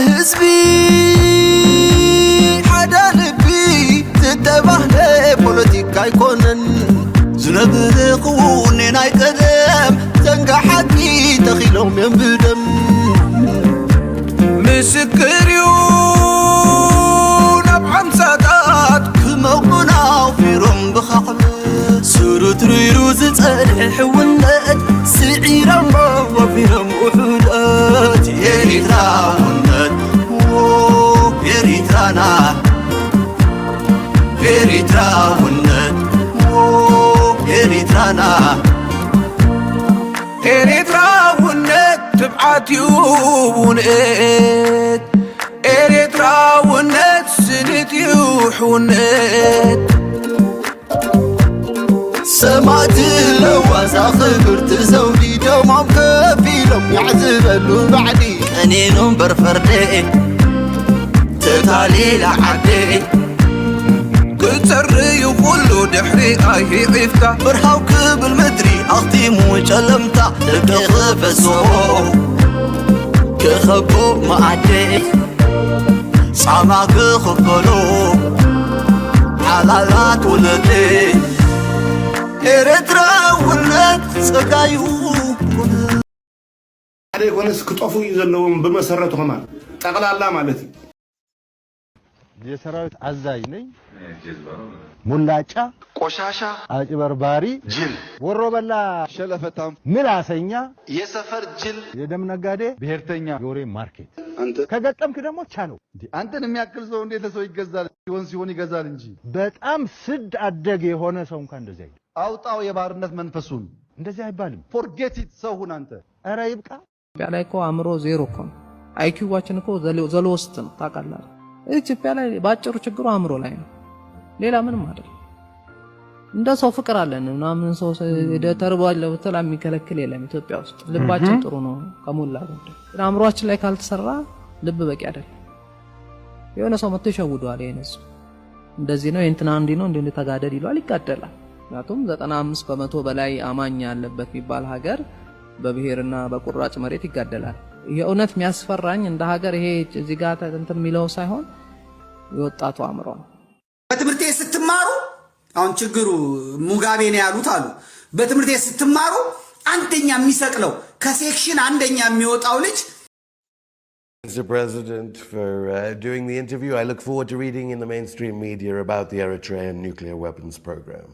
ህዝቢ ሓደ ልቢ ዝተባህለ ፖለቲካ ኣይኮነን። ዝነብር ክውኔ ናይ ቀደም ዘንጋ ሓቂ ተኺሎም እዮም ብደም። ምስክር እዩ ናብ ሓምሳታት ክመቑና ኣውፊሮም ብኻዕበት። ስሩት ርይሩ ዝጸንሐ ሕውነት ስዒሮም ወፊሮም ውሑዳት። ኤሪትራ ውነት፣ ዎ፣ ኤሪትራና። ኤሪትራ ውነት፣ ዎ፣ ኤሪትራና። ኤሪትራ ውነት ትብዓት እዩ ውንኤት። ኤሪትራ ውነት ስኒት እዩ ሕውነት። ሰማእቲ ለዋዛ ክብርቲ ዘውዲ ደሞም ከፊሎም ያዕዝበሉ ባዕዲ። ቀኒኑ እምበር ፈርዴ ተታሊላ ዓዴ። ክጸሪ እዩ ኩሉ ድሕሪ ኣይሂዒፍካ። ብርሃው ክብል ምድሪ ኣኽቲሙ ጨለምታ። ደቂ ክፈስዎ ክኸቦ መኣዴ። ጻማ ክኽፈሎ ሓላላት ውለዴ። ኤርትራውነት ጸጋዩ። ሓደ ይኮነስ ክጠፉ እዩ ዘለዎም ብመሰረቱ ከማን ጠቕላላ ማለት እዩ። የሰራዊት አዛዥ ነኝ። ሙላጫ፣ ቆሻሻ፣ አጭበርባሪ፣ ጅል፣ ወሮበላ፣ ሸለፈታም፣ ምላሰኛ፣ የሰፈር ጅል፣ የደም ነጋዴ፣ ብሔርተኛ፣ የወሬ ማርኬት። አንተ ከገጠምክ ደግሞ ቻለው። እንዴ አንተን የሚያክል ሰው እንዴት ሰው ይገዛል? ሲሆን ሲሆን ይገዛል እንጂ። በጣም ስድ አደግ የሆነ ሰው እንኳን እንደዚህ አይደለም። አውጣው የባርነት መንፈሱን። እንደዚህ አይባልም። Forget it ሰው ሁን አንተ። ኧረ ይብቃ። ኢትዮጵያ ላይ እኮ አእምሮ ዜሮ እኮ ነው። አይኪዋችን እኮ ዘ ሎወስት ነው ታውቃለህ። ኢትዮጵያ ላይ በአጭሩ ችግሩ አእምሮ ላይ ነው፣ ሌላ ምንም አይደለም። እንደ ሰው ፍቅር አለን ምናምን ሰው ተርቧል ብትል የሚከለክል የለም ኢትዮጵያ ውስጥ። ልባችን ጥሩ ነው ከሞላ ጎደል፣ ግን አእምሯችን ላይ ካልተሰራ ልብ በቂ አይደለም። የሆነ ሰው መጥቶ ይሸውደዋል። ይሄን ህዝብ እንደዚህ ነው የእንትና እንዲህ ነው እንዲህ ተጋደል ይለዋል፣ ይጋደላል። ምክንያቱም ዘጠና አምስት በመቶ በላይ አማኝ ያለበት የሚባል ሀገር በብሔርና በቁራጭ መሬት ይጋደላል። የእውነት የሚያስፈራኝ እንደ ሀገር ይሄ እዚህ ጋር እንትን የሚለው ሳይሆን የወጣቱ አእምሮ ነው። በትምህርቴ ስትማሩ አሁን ችግሩ ሙጋቤ ነው ያሉት አሉ። በትምህርቴ ስትማሩ አንደኛ የሚሰቅለው ከሴክሽን አንደኛ የሚወጣው ልጅ Mister President, for uh, doing the interview. I look forward to reading in the mainstream media about the Eritrean nuclear weapons program.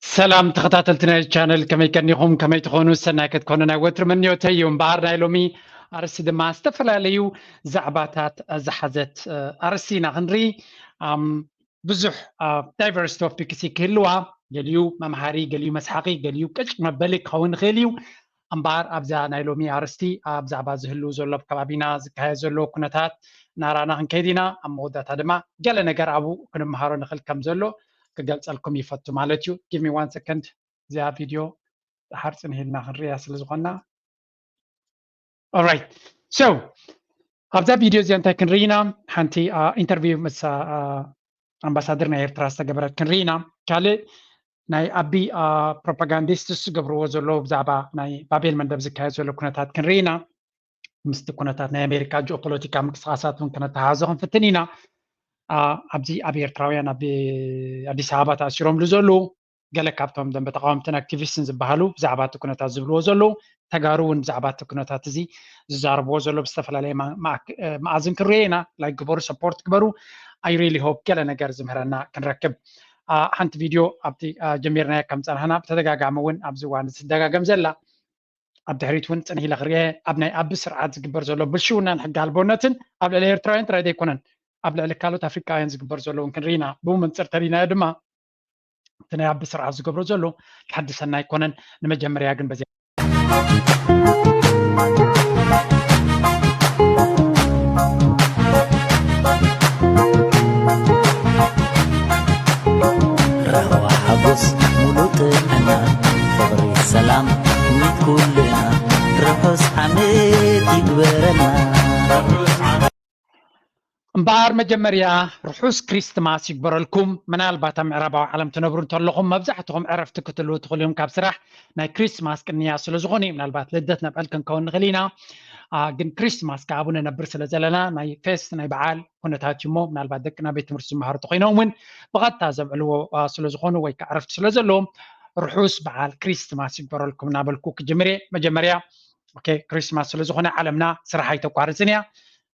ሰላም ተኸታተልቲ ናይ ቻነል፣ ከመይ ቀኒኹም? ከመይ ትኾኑ? ሰናይ ክትኮኑ ናይ ወትሩ ምንዮተይ እዩ። እምበኣር ናይ ሎሚ ኣርእስቲ ድማ ዝተፈላለዩ ዛዕባታት ዝሓዘት ኣርእስቲ ኢና ክንርኢ። ብዙሕ ዳይቨርስ ቶፒክስ ክህልዋ፣ ገሊኡ መምሃሪ፣ ገሊኡ መስሓቂ፣ ገሊኡ ቅጭ መበሊ ክኸውን ይኽእል እዩ። እምበኣር ኣብዛ ናይ ሎሚ ኣርእስቲ ኣብ ዛዕባ ዝህሉ ዘሎ ኣብ ከባቢና ዝካየድ ዘሎ ኩነታት እናረኣና ክንከይድ ኢና። ኣብ መወዳእታ ድማ ገለ ነገር ኣብኡ ክንምሃሮ ንኽእል ከም ዘሎ ክገልጸልኩም ይፈቱ ማለት እዩ። Give me one second። እዚኣ ቪድዮ ደሓር ጽንህ ኢልና ክንርእያ ስለ ዝኾንና። Alright. So ኣብዛ ቪድዮ እዚኣ እንታይ ክንርኢ ኢና? ሓንቲ ኢንተርቪው ምስ ኣምባሳደር ናይ ኤርትራ ዝተገበረት ክንርኢ ኢና። ካልእ ናይ ኣቢ ፕሮፓጋንዲስትስ ዝገብርዎ ዘለዉ ብዛዕባ ናይ ባቤል መንደብ ዝካየድ ዘሎ ኩነታት ክንርኢ ኢና። ምስቲ ኩነታት ናይ ኣሜሪካ ጂኦፖለቲካ ምንቅስቃሳት እውን ክነተሓዞ ክንፍትን ኢና። ኣብዚ ኣብ ኤርትራውያን ኣብ ኣዲስ ኣበባ ተኣሲሮምሉ ዘለዉ ገለ ካብቶም ደንበ ተቃወምትን ኣክቲቪስትን ዝበሃሉ ብዛዕባ እቲ ኩነታት ዝብልዎ ዘለዉ፣ ተጋሩ እውን ብዛዕባ እቲ ኩነታት እዚ ዝዛረብዎ ዘለዉ ብዝተፈላለየ መኣዝን ክንሪኦ ኢና። ላይክ ግበሩ፣ ሰፖርት ግበሩ። I really hope ገለ ነገር ዝምህረና ክንረክብ። ሓንቲ ቪድዮ ኣብቲ ጀሚርናዮ ከም ጸናሕና ብተደጋጋሚ እውን ኣብዚ እዋን ትደጋገም ዘላ ኣብ ድሕሪት እውን ጽንሕ ኢለ ክርእየ ኣብ ናይ ኣቢ ስርዓት ዝግበር ዘሎ ብልሽውናን ሕጊ ኣልቦነትን ኣብ ልዕሊ ኤርትራውያን ጥራይ ዘይኮነን ኣብ ልዕሊ ካልኦት ኣፍሪቃውያን ዝግበር ዘሎ እውን ክንርኢ ኢና። ብኡ መንጽር ተሪናዮ ድማ እቲ ናይ ኣቢ ስርዓት ዝገብሮ ዘሎ ተሓድሰና ኣይኮነን። ንመጀመርያ ግን በዚ ራህዋ ሓጎስ ሙሉእ ጥዕና ፍቕሪ ሰላም ንኩልና ርሑስ ዓመት ይግበረልና። እምበኣር መጀመርያ ርሑስ ክሪስትማስ ይግበረልኩም። ምናልባት ኣብ ምዕራባዊ ዓለም ትነብሩ እንተለኹም መብዛሕትኹም ዕረፍቲ ክትህልዉ ትኽእሉ እዮም ካብ ስራሕ። ናይ ክሪስትማስ ቅንያ ስለ ዝኾነ እዩ። ምናልባት ልደት ነብዕል ክንከውን ንኽእል ኢና። አ፣ ግን ክሪስትማስ ከኣ ኣብኡ ነነብር ስለ ዘለና ናይ ፌስት ናይ በዓል ኩነታት እዩ እሞ ምናልባት ደቅና ቤት ትምህርቲ ዝመሃሩ ተኾይኖም እውን ብቐጥታ ዘብዕልዎ አ፣ ስለ ዝኾኑ ወይ ከዓ ዕረፍቲ ስለ ዘለዎም ርሑስ በዓል ክሪስትማስ ይግበረልኩም እናበልኩ ክጅምር እየ። መጀመርያ ኦኬ፣ ክሪስትማስ ስለ ዝኾነ ዓለምና ስራሕ ኣይተቋርፅን እያ።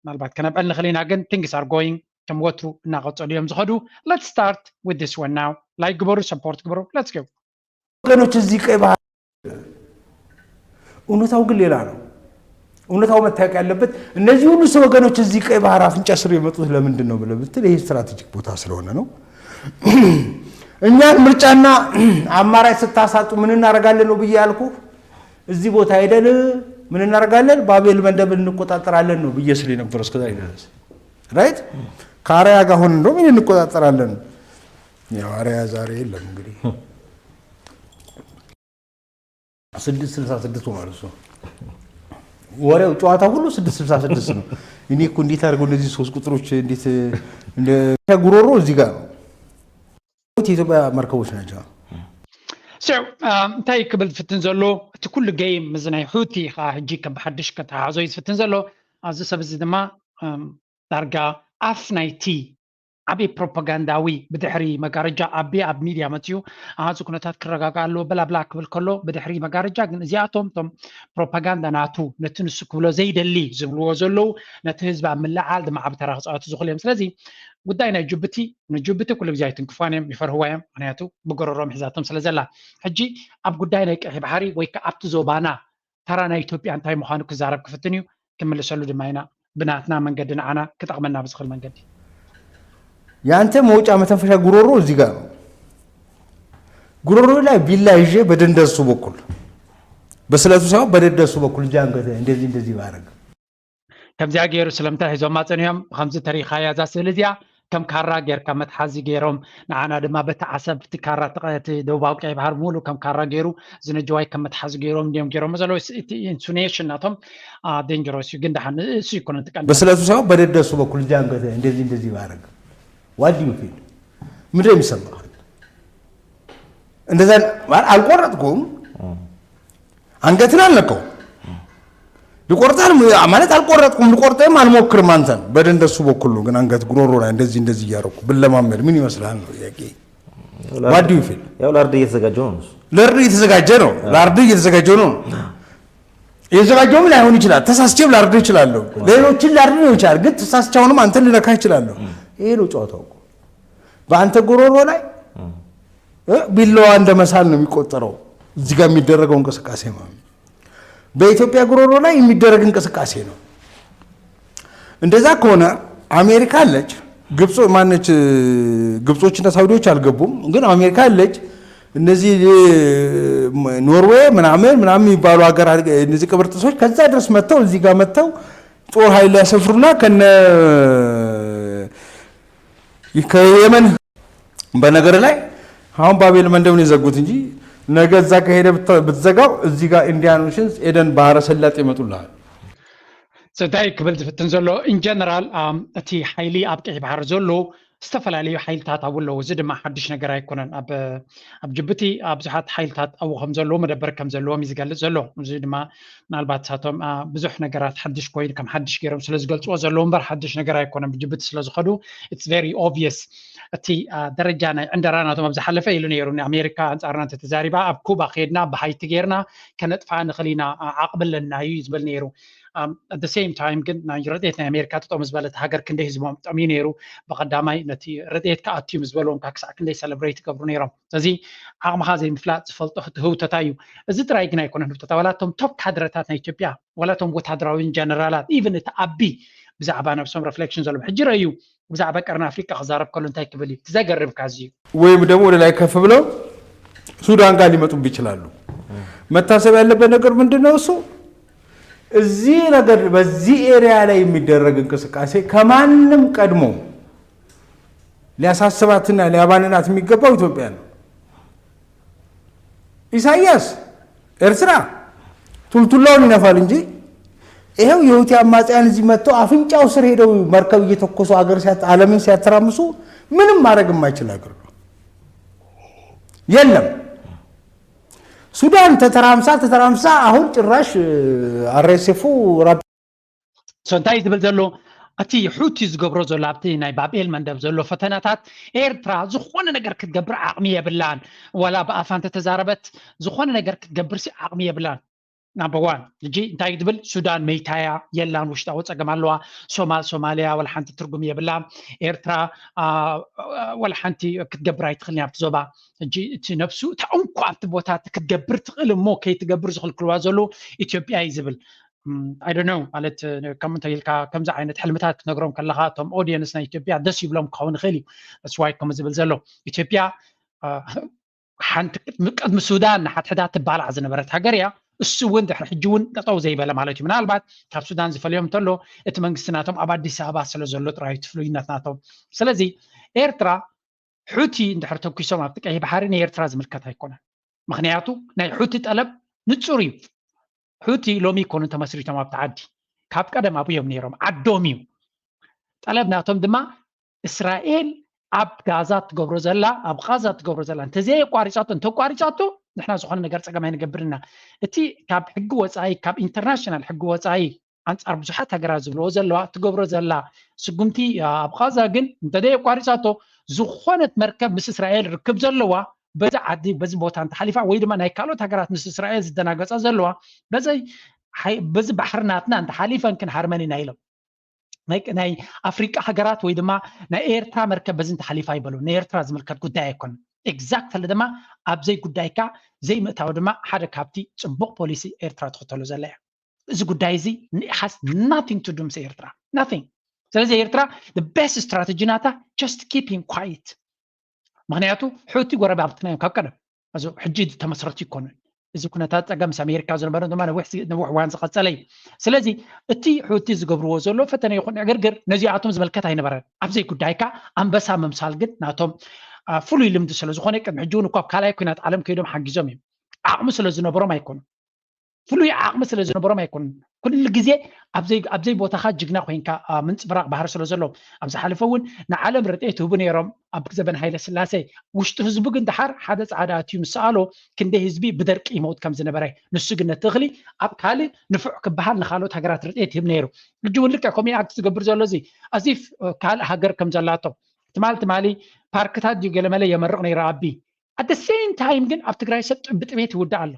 ምናልባት ከነብዕል ንኽእል ኢና፣ ግን things are going ከም ወትሩ እናቐጸሉ እዮም ዝኸዱ። Let's start with this one now. ላይክ ግበሩ፣ ሰፖርት ግበሩ። Let's go. ወገኖች እዚህ ቀይ ባህር እውነታው ግን ሌላ ነው። እውነታው መታወቅ ያለበት እነዚህ ሁሉ ሰው ወገኖች እዚህ ቀይ ባህር አፍንጫ ስር የመጡት ለምንድን ነው ብለህ ብትል ይሄ ስትራቴጂክ ቦታ ስለሆነ ነው። እኛን ምርጫና አማራጭ ስታሳጡ ምን እናደርጋለን ነው ብዬ ያልኩ። እዚህ ቦታ ሄደን ምን እናደርጋለን? ባቤል መንደብ እንቆጣጠራለን ነው ብዬ ስል የነበረው እስከዛሬ ድረስ። ራይት? ከአርያ ጋር ሆነን እንደውም ይሄን እንቆጣጠራለን። ያው አርያ ዛሬ የለም እንግዲህ። ስድስት ስልሳ ስድስት ሆኗል እሱ። ወሬው ጨዋታ ሁሉ ስድስት ስልሳ ስድስት ነው። እኔ እኮ እንዴት አድርገው እነዚህ ሶስት ቁጥሮች እንዴት እንደ ጉሮሮ እዚህ ጋር ነው። የኢትዮጵያ መርከቦች ናቸው። So um, እንታይ ክብል ዝፍትን ዘሎ እቲ ኩሉ ጌም ምስ ናይ ሑቲ ከዓ ሕጂ ከም ብሓድሽ ከተሓሕዞ እዩ ዝፍትን ዘሎ። ኣብዚ ሰብ እዚ ድማ um, ዳርጋ ኣፍ ናይቲ ዓብዪ ፕሮፓጋንዳዊ ብድሕሪ መጋረጃ ኣቢ ኣብ ሚድያ መፅዩ ኣሃዚ ኩነታት ክረጋጋእ ኣለዎ በላብላ ክብል ከሎ ብድሕሪ መጋረጃ ግን እዚኣቶም እቶም ፕሮፓጋንዳ ናቱ ነቲ ንሱ ክብሎ ዘይደሊ ዝብልዎ ዘለዉ ነቲ ህዝቢ ኣብ ምልዓል ድማ ዓብ ተራ ክፃወቱ ዝኽእሉ እዮም። ስለዚ ጉዳይ ናይ ጅቡቲ ንጅቡቲ ኩሉ ግዜ ኣይትንክፋን እዮም፣ ይፈርህዋ እዮም። ምክንያቱ ብጎረሮም ሒዛቶም ስለ ዘላ። ሕጂ ኣብ ጉዳይ ናይ ቀይሕ ባሕሪ ወይ ከዓ ኣብቲ ዞባና ተራ ናይ ኢትዮጵያ እንታይ ምዃኑ ክዛረብ ክፍትን እዩ፣ ክምልሰሉ ድማ ኢና ብናትና መንገዲ ንዓና ክጠቕመና ብዝኽእል መንገዲ። የአንተ መውጫ መተንፈሻ ጉሮሮ እዚህ ጋር ነው። ጉሮሮ ላይ ቢላ ይዤ በደንደሱ በኩል በስለቱ ሳይሆን በደንደሱ በኩል እዚህ አንገት እንደዚህ እንደዚህ ባረግ ከምዚኣ ገይሩ ስለምንታይ ሒዞማ ፀኒሖም ከምዚ ተሪኻያ እዛ ስእሊ እዚኣ ከም ካራ ጌርካ መትሓዚ ገይሮም ንዓና ድማ በቲ ዓሰብ እቲ ካራ እቲ ደቡባዊ ቀይ ባህር ሙሉ ከም ካራ ገይሩ ዝነጀዋይ ከም መትሓዚ ገይሮም እንዲዮም ገይሮም ዘለዉ። እቲ ኢንሱኔሽን ናቶም ዴንጀሮስ እዩ፣ ግን ደሓን እሱ ይኮነ ትቀንዳ በስለቱ ሳይሆን በደደሱ በኩል እዚህ አንገት እንደዚህ እንደዚህ ባረግ ዋዲ ፊል ምንድን ነው የሚሰማህ? እንደዛ ማለት አልቆረጥኩም፣ አንገትን አልነካው። ልቆርጣል ማለት አልቆረጥኩም፣ ልቆርጥም አልሞክርም። አንተን በደንደሱ በኩል ነው ግን አንገት ጉሮሮ ላይ እንደዚህ እንደዚህ እያደረኩ ብለማመድ ምን ይመስላል ነው ጥያቄ። What do you feel? ያው ለእርድ እየተዘጋጀው ነው እሱ። ለእርድ እየተዘጋጀ ነው። ለእርድ እየተዘጋጀው ነው። የተዘጋጀውም ላይሆን ይችላል። ተሳስቼም ላርድ ይችላለሁ። ሌሎችን ላርድ ነው ይችላል። ግን ተሳስቻውንም አንተን ልነካ ይችላለሁ። ይሄ ነው ጨዋታው እኮ። በአንተ ጉሮሮ ላይ እ፣ ቢላዋ እንደ መሳል ነው የሚቆጠረው እዚህ ጋር የሚደረገው እንቅስቃሴ ማለት ነው። በኢትዮጵያ ጉሮሮ ላይ የሚደረግ እንቅስቃሴ ነው። እንደዛ ከሆነ አሜሪካ አለች፣ ግብጾ ማነች፣ ግብጾችና ሳውዲዎች አልገቡም። ግን አሜሪካ አለች፣ እነዚህ ኖርዌይ ምናምን ምናምን የሚባሉ ሀገር እነዚህ ቅብርጥሶች ከዛ ድረስ መጥተው እዚህ ጋር መጥተው ጦር ኃይል ያሰፍሩና ከነ ከየመን በነገር ላይ አሁን ባቤል መንደብን የዘጉት እንጂ ነገ እዛ ከሄደ ብትዘጋው እዚህ ጋር ኢንዲያን ኦሽን ኤደን ባህረ ሰላጤ ይመጡልሃል። እንታይ ክብል ዝፍትን ዘሎ ኢንጀነራል እቲ ሓይሊ ኣብ ቀይ ባሕሪ ዘሎ ዝተፈላለዩ ሓይልታት ኣብኡ ኣለዉ። እዚ ድማ ሓድሽ ነገር ኣይኮነን። ኣብ ጅቡቲ ብዙሓት ሓይልታት ኣብኡ ከም ዘለዉ መደበር ከም ዘለዎም እዩ ዝገልፅ ዘሎ። እዚ ድማ ምናልባት ሳቶም ብዙሕ ነገራት ሓድሽ ኮይኑ ከም ሓድሽ ገይሮም ስለ ዝገልፅዎ ዘለዉ እምበር ሓድሽ ነገር ኣይኮነን። ብጅቡቲ ስለ ዝኸዱ it's very obvious። እቲ ደረጃ ናይ ዕንደራ ናቶም ኣብ ዝሓለፈ ኢሉ ነይሩ። ኣሜሪካ ኣንፃርና እንተተዛሪባ ኣብ ኩባ ከድና ብሃይቲ ገይርና ከነጥፋ ንኽእል ኢና፣ ዓቕሚ ኣለና እዩ ዝበል ነይሩ። At the same time ግን ናይ ረድኤት ናይ ኣሜሪካ ጥጦም ዝበለት ሃገር ክንደይ ህዝቦም ጠምዩ ነይሩ። ብቀዳማይ ነቲ ረድኤት ከኣትዩ ምስ በልዎም ከዓ ክሳዕ ክንደይ ሰለብሬት ይገብሩ ነይሮም። ስለዚ ዓቕምኻ ዘይምፍላጥ ዝፈልጦ ህውተታ እዩ። እዚ ጥራይ ግን ኣይኮነን ህውተታ፣ ዋላ እቶም ቶፕ ካድረታት ናይ ኢትዮጵያ ዋላ እቶም ወታደራዊን ጀነራላት ኢቨን እቲ ኣቢ ብዛዕባ ነብሶም ሬፍሌክሽን ዘለዎም ሕጂ ረእዩ። ብዛዕባ ቀርኒ ኣፍሪቃ ክዛረብ ከሎ እንታይ ክብል እዩ? እቲ ዘገርም ካዚ እዩ። ወይም ደግሞ ወደ ላይ ከፍ ብለው ሱዳን ጋር ሊመጡብ ይችላሉ። መታሰብ ያለበት ነገር ምንድን ነው? እሱ እዚህ ነገር በዚህ ኤሪያ ላይ የሚደረግ እንቅስቃሴ ከማንም ቀድሞ ሊያሳስባትና ሊያባንናት የሚገባው ኢትዮጵያ ነው። ኢሳያስ ኤርትራ ቱልቱላውን ይነፋል እንጂ ይኸው የሁቲ አማጽያን እዚህ መጥተው አፍንጫው ስር ሄደው መርከብ እየተኮሱ አገር ሲያት-፣ ዓለምን ሲያተራምሱ ምንም ማድረግ የማይችል ሀገር ነው። የለም። ሱዳን ተተራምሳ ተተራምሳ አሁን ጭራሽ አር ኤስ ኤፍ ራብ So እንታይ ዝብል ዘሎ፣ እቲ ሑቲ ዝገብሮ ዘሎ ኣብቲ ናይ ባብኤል መንደብ ዘሎ ፈተናታት፣ ኤርትራ ዝኾነ ነገር ክትገብር ዓቕሚ የብላን። ዋላ ብኣፋ እንተተዛረበት ዝኾነ ነገር ክትገብር ሲ ዓቕሚ የብላን። ናምበር ዋን። ሕጂ እንታይ ትብል? ሱዳን መይታያ የላን፣ ውሽጣዊ ጸገም ኣለዋ። ሶማል፣ ሶማልያ ወላ ሓንቲ ትርጉም የብላ። ኤርትራ፣ አ፣ ወላ ሓንቲ ክትገብር ኣይትኽእልን ኣብቲ ዞባ። ሕጂ እቲ ነብሱ እታ እንኳ ኣብቲ ቦታ ክትገብር ትኽእል እሞ ከይትገብር ዝኽልክልዋ ዘለዉ ኢትዮጵያ እዩ ዝብል። I don't know ማለት፣ ከም እንተ ኢልካ ከምዚ ዓይነት ሕልምታት ክትነግሮም ከለኻ እቶም ኦዲየንስ ናይ ኢትዮጵያ ደስ ይብሎም ክኸውን ይኽእል እዩ። That's why ከምኡ ዝብል ዘሎ። ኢትዮጵያ፣ አ፣ ሓንቲ ቅድሚ፣ ቅድሚ ሱዳን ንሓድሕዳ ትባላዕ ዝነበረት ሃገር እያ። እሱ እውን ድሕሪ ሕጂ እውን ጠጠው ዘይበለ ማለት እዩ። ምናልባት ካብ ሱዳን ዝፈልዮም እንተሎ እቲ መንግስቲ ናቶም ኣብ ኣዲስ ኣበባ ስለ ዘሎ ጥራይ እቲ ፍሉይነት ናቶም። ስለዚ ኤርትራ ሑቲ እንድሕር ተኩሶም ኣብቲ ቀይሕ ባሕሪ ንኤርትራ ዝምልከት ኣይኮነን። ምኽንያቱ ናይ ሑቲ ጠለብ ንጹር እዩ። ሑቲ ሎሚ ይኮኑ ተመስሪቶም ኣብቲ ዓዲ፣ ካብ ቀደም ኣብኡ እዮም ነይሮም፣ ዓዶም እዩ። ጠለብ ናቶም ድማ እስራኤል ኣብ ጋዛ ትገብሮ ዘላ፣ ኣብ ጋዛ ትገብሮ ዘላ እንተዘየቋሪጻቶ፣ እንተቋሪጻቶ ንሕና ዝኾነ ነገር ጸገም ኣይንገብርና። እቲ ካብ ሕጊ ወጻኢ፣ ካብ ኢንተርናሽናል ሕጊ ወጻኢ ኣንጻር ብዙሓት ሃገራት ዝብልዎ ዘለዋ ትገብሮ ዘላ ስጉምቲ ኣብ ቓዛ ግን እንተደይ ኣቋሪጻቶ፣ ዝኾነት መርከብ ምስ እስራኤል ርክብ ዘለዋ በዚ ዓዲ በዚ ቦታ እንተሓሊፋ ወይ ድማ ናይ ካልኦት ሃገራት ምስ እስራኤል ዝደናገጻ ዘለዋ በዚ ሓይ-፣ በዚ ባሕሪ ናትና እንተሓሊፈን ክንሃርመን ኢና ኢሎም። ናይ፣ ናይ ኣፍሪቃ ሃገራት ወይ ድማ ናይ ኤርትራ መርከብ በዚ እንተሓሊፋ ይበሉ፣ ንኤርትራ ዝምልከት ጉዳይ ኣይኮነን። ኤግዛክትሊ ድማ ኣብዘይ ጉዳይካ ዘይምእታው ድማ ሓደ ካብቲ ጽቡቕ ፖሊሲ ኤርትራ ትኽተሎ ዘላ እያ። እዚ ጉዳይ እዚ has nothing to do ምስ ኤርትራ፣ nothing። ስለዚ ኤርትራ the best strategy ናታ just keeping quiet። ምኽንያቱ ሑቲ ጎረባብትና እዮም ካብ ቀደም፣ እዚ ሕጂ ዝተመስረቱ ይኮኑን። እዚ ኩነታት ጸገም ምስ ኣሜሪካ ዝነበረ ድማ ነዊሕ ዝ-፣ ነዊሕ እዋን ዝቐጸለ እዩ። ስለዚ እቲ ሑቲ ዝገብርዎ ዘሎ ፈተነ ይኹን ዕግርግር ነዚኣቶም ዝምልከት ኣይነበረን። ኣብዘይ ጉዳይካ ኣንበሳ ምምሳል ግን ናቶም፣ አ፣ ፍሉይ ልምዲ ስለ ዝኾነ ቅድሚ ሕጂ እውን እኳ ኣብ ካልኣይ ኩናት ዓለም ከይዶም ሓጊዞም እዮም። ዓቕሚ ስለ ዝነበሮም ኣይኮኑን። ፍሉይ ዓቕሚ ስለ ዝነበሮም ኣይኮኑን። ኩሉ ግዜ ኣብዘይ፣ ኣብዘይ ቦታኻ ጅግና ኮይንካ፣ አ፣ ምንጽብራቕ ባህሪ ስለ ዘለዎም ኣብ ዝሓለፈ እውን ንዓለም ርድኤት ይህቡ ነይሮም። ኣብ ዘበን ሃይለ ስላሴ ውሽጢ ህዝቡ ግን ደሓር ሓደ ጻዕዳ ኣትዩ ምስ ሰኣሎ ክንደይ ህዝቢ ብደርቂ ይመውት ከም ዝነበረ፣ ንሱ ግን ነቲ እኽሊ ኣብ ካልእ ንፉዕ ክበሃል ንኻልኦት ሃገራት ርድኤት ይህብ ነይሩ። ሕጂ እውን ልክዕ ከምኡ ኣክት ዝገብር ዘሎ እዚ ኣዚፍ ካልእ ሃገር ከም ዘላቶ ትማል ትማሊ ፓርክታት ድዩ ገለመለ የመርቕ ነይሩ ኣቢ። At the same time ግን ኣብ ትግራይ ሰብ ጥ-፣ ብጥሜት ይውዳእ ኣሎ።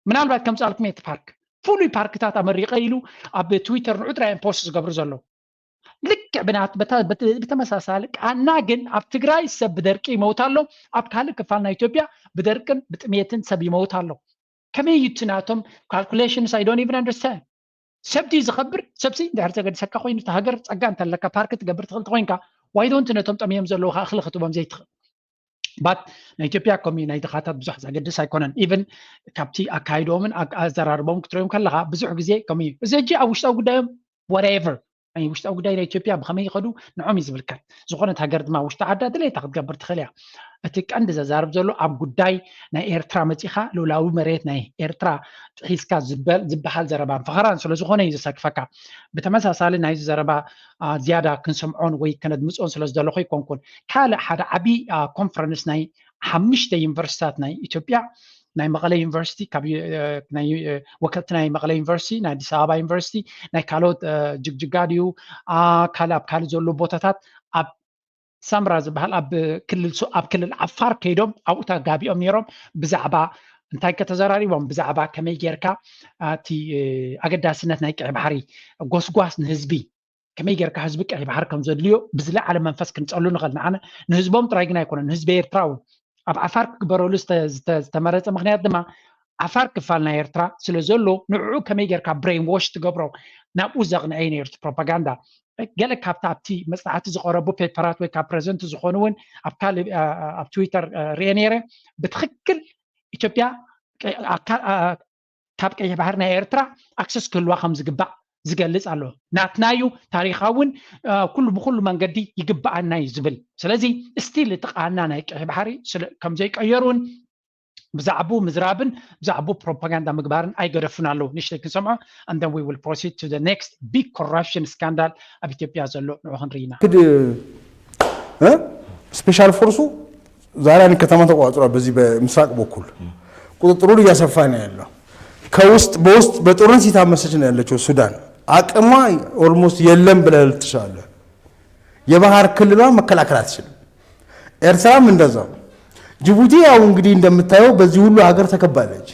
ምናልባት ከምጻልኩም እቲ ፓርክ ፍሉይ ፓርክታት ኣመሪቐ ኢሉ ኣብ ትዊተር ንዑ ጥራይ እዮም ፖስት ዝገብሩ ዘለዉ። ልክዕ ብናት-፣ በታ-፣ በተ-፣ ብተመሳሳሊ ቃና ግን ኣብ ትግራይ ሰብ ብደርቂ ይመውት ኣሎ፣ ኣብ ካልእ ክፋል ናይ ኢትዮጵያ ብደርቅን ብጥሜትን ሰብ ይመውት ኣሎ። ከመይ እዩ እቲ ናቶም ካልኩሌሽንስ? I don't even understand። ሰብ ድዩ ዝኸብር? ሰብሲ እንድሕር ዘገድሰካ ኮይኑ እቲ ሃገር ጸጋ እንተለካ ፓርክ ትገብር ትኽእል ተኾይንካ ዋይ ዶንት ነቶም ጠምዮም ዘለዉ እኽሊ ክትቦም ዘይትኽእል? ባት ናይ ኢትዮጵያ ከምኡ ናይ ድኻታት ብዙሕ ዘገድስ ኣይኮነን። ኢቨን ካብቲ ኣካይዶምን ኣ-፣ ኣዘራርቦም ክትሪኦም ከለኻ ብዙሕ ግዜ ከምኡ እዩ። እዚ ሕጂ ኣብ ውሽጣዊ ጉዳዮም whatever ናይ ውሽጣዊ ጉዳይ ናይ ኢትዮጵያ ብኸመይ ይኸዱ ንዖም እዩ ዝምልከት። ዝኾነት ሃገር ድማ ውሽጢ ዓዳ ድሌታ ክትገብር ትኽእል እያ። እቲ ቀንዲ ዘዛርብ ዘሎ ኣብ ጉዳይ ናይ ኤርትራ መጺኻ ልኡላዊ መሬት ናይ ኤርትራ ጥሒስካ ዝበል-፣ ዝበሃል ዘረባን ፈኸራን ስለ ዝኾነ እዩ ዘሰክፈካ። ብተመሳሳሊ ናይዚ ዘረባ፣ አ፣ ዝያዳ ክንሰምዖን ወይ ከነድምጾን ስለ ዝደለኹ ኣይኮንኩን። ካልእ ሓደ ዓቢ፣ አ፣ ኮንፈረንስ ናይ ሓሙሽተ ዩኒቨርሲታት ናይ ኢትዮጵያ፣ ናይ መቐለ ዩኒቨርሲቲ፣ ካብ ዩ-፣ እ፣ ናይ ዩ-፣ እ፣ ወከልቲ ናይ መቐለ ዩኒቨርሲቲ፣ ናይ ኣዲስ ኣበባ ዩኒቨርሲቲ፣ ናይ ካልኦት፣ እ፣ ጅግጅጋ ድዩ፣ አ፣ ካልእ ኣብ ካልእ ዘሎ ቦታታት ኣብ ሳምራ ዝበሃል ኣብ ክልል ሱ-፣ ኣብ ክልል ዓፋር ከይዶም ኣብኡ ተጋቢኦም ነይሮም። ብዛዕባ እንታይ ከተዘራሪቦም? ብዛዕባ ከመይ ጌርካ፣ አ፣ እቲ፣ እ፣ ኣገዳስነት ናይ ቀይ ባሕሪ ጎስጓስ ንህዝቢ፣ ከመይ ጌርካ ህዝቢ ቀይ ባሕሪ ከም ዘድልዮ ብዝለዓለ መንፈስ ክንጸሉ ንኽእል። ንዓነ ንህዝቦም ጥራይ ግን ኣይኮነን፣ ንህዝቢ ኤርትራ እውን። ኣብ ዓፋር ክግበረሉ ዝተ-፣ ዝተ-፣ ዝተመረጸ ምኽንያት ድማ ዓፋር ክፋል ናይ ኤርትራ ስለ ዘሎ ንዕኡ ከመይ ጌርካ ብሬን ዎሽ ትገብሮ ናብኡ ዘቕንዐ እዩ ነይሩ እቲ ፕሮፓጋንዳ። ገለ ካብቲ ኣብቲ መጽናዕቲ ዝቐረቡ ፔፐራት ወይ ካብ ፕሬዘንት ዝኾኑ እውን ኣብ ካልእ፣ አ፣ አ፣ ኣብ ትዊተር፣ አ፣ ርኤ ነይረ። ብትኽክል ኢትዮጵያ ቀ-፣ ኣካ-፣ አ፣ ካብ ቀይሕ ባሕሪ ናይ ኤርትራ ኣክሰስ ክህልዋ ከም ዝግባእ ዝገልጽ ኣሎ። ናትና እዩ፣ ታሪኻውን፣ አ፣ ኩሉ ብኩሉ መንገዲ ይግባኣና እዩ ዝብል። ስለዚ ስቲል እቲ ቃና ናይ ቀይሕ ባሕሪ ስለ-፣ ከም ዘይቀየሩን ብዛዕቡ ምዝራብን ብዛዕቡ ፕሮፓጋንዳ ምግባርን ኣይገደፉን ኣለዉ። ንሽተይ ክንሰምዖ and then we will proceed to the next big corruption scandal ኣብ ኢትዮጵያ ዘሎ ንዑ ክንርኢና። ክድ ስፔሻል ፎርሱ ዛሬ አንድ ከተማ ተቋጥሯል። በዚህ በምስራቅ በኩል ቁጥጥሩን እያሰፋ ነው ያለው። ከውስጥ በውስጥ በጦርነት የታመሰች ነው ያለችው ሱዳን። አቅሟ ኦልሞስት የለም ብለህ ትችላለህ። የባህር ክልሏን መከላከል አትችልም። ኤርትራም እንደዛው። ጅቡቲ ያው እንግዲህ እንደምታየው በዚህ ሁሉ ሀገር ተከባለች።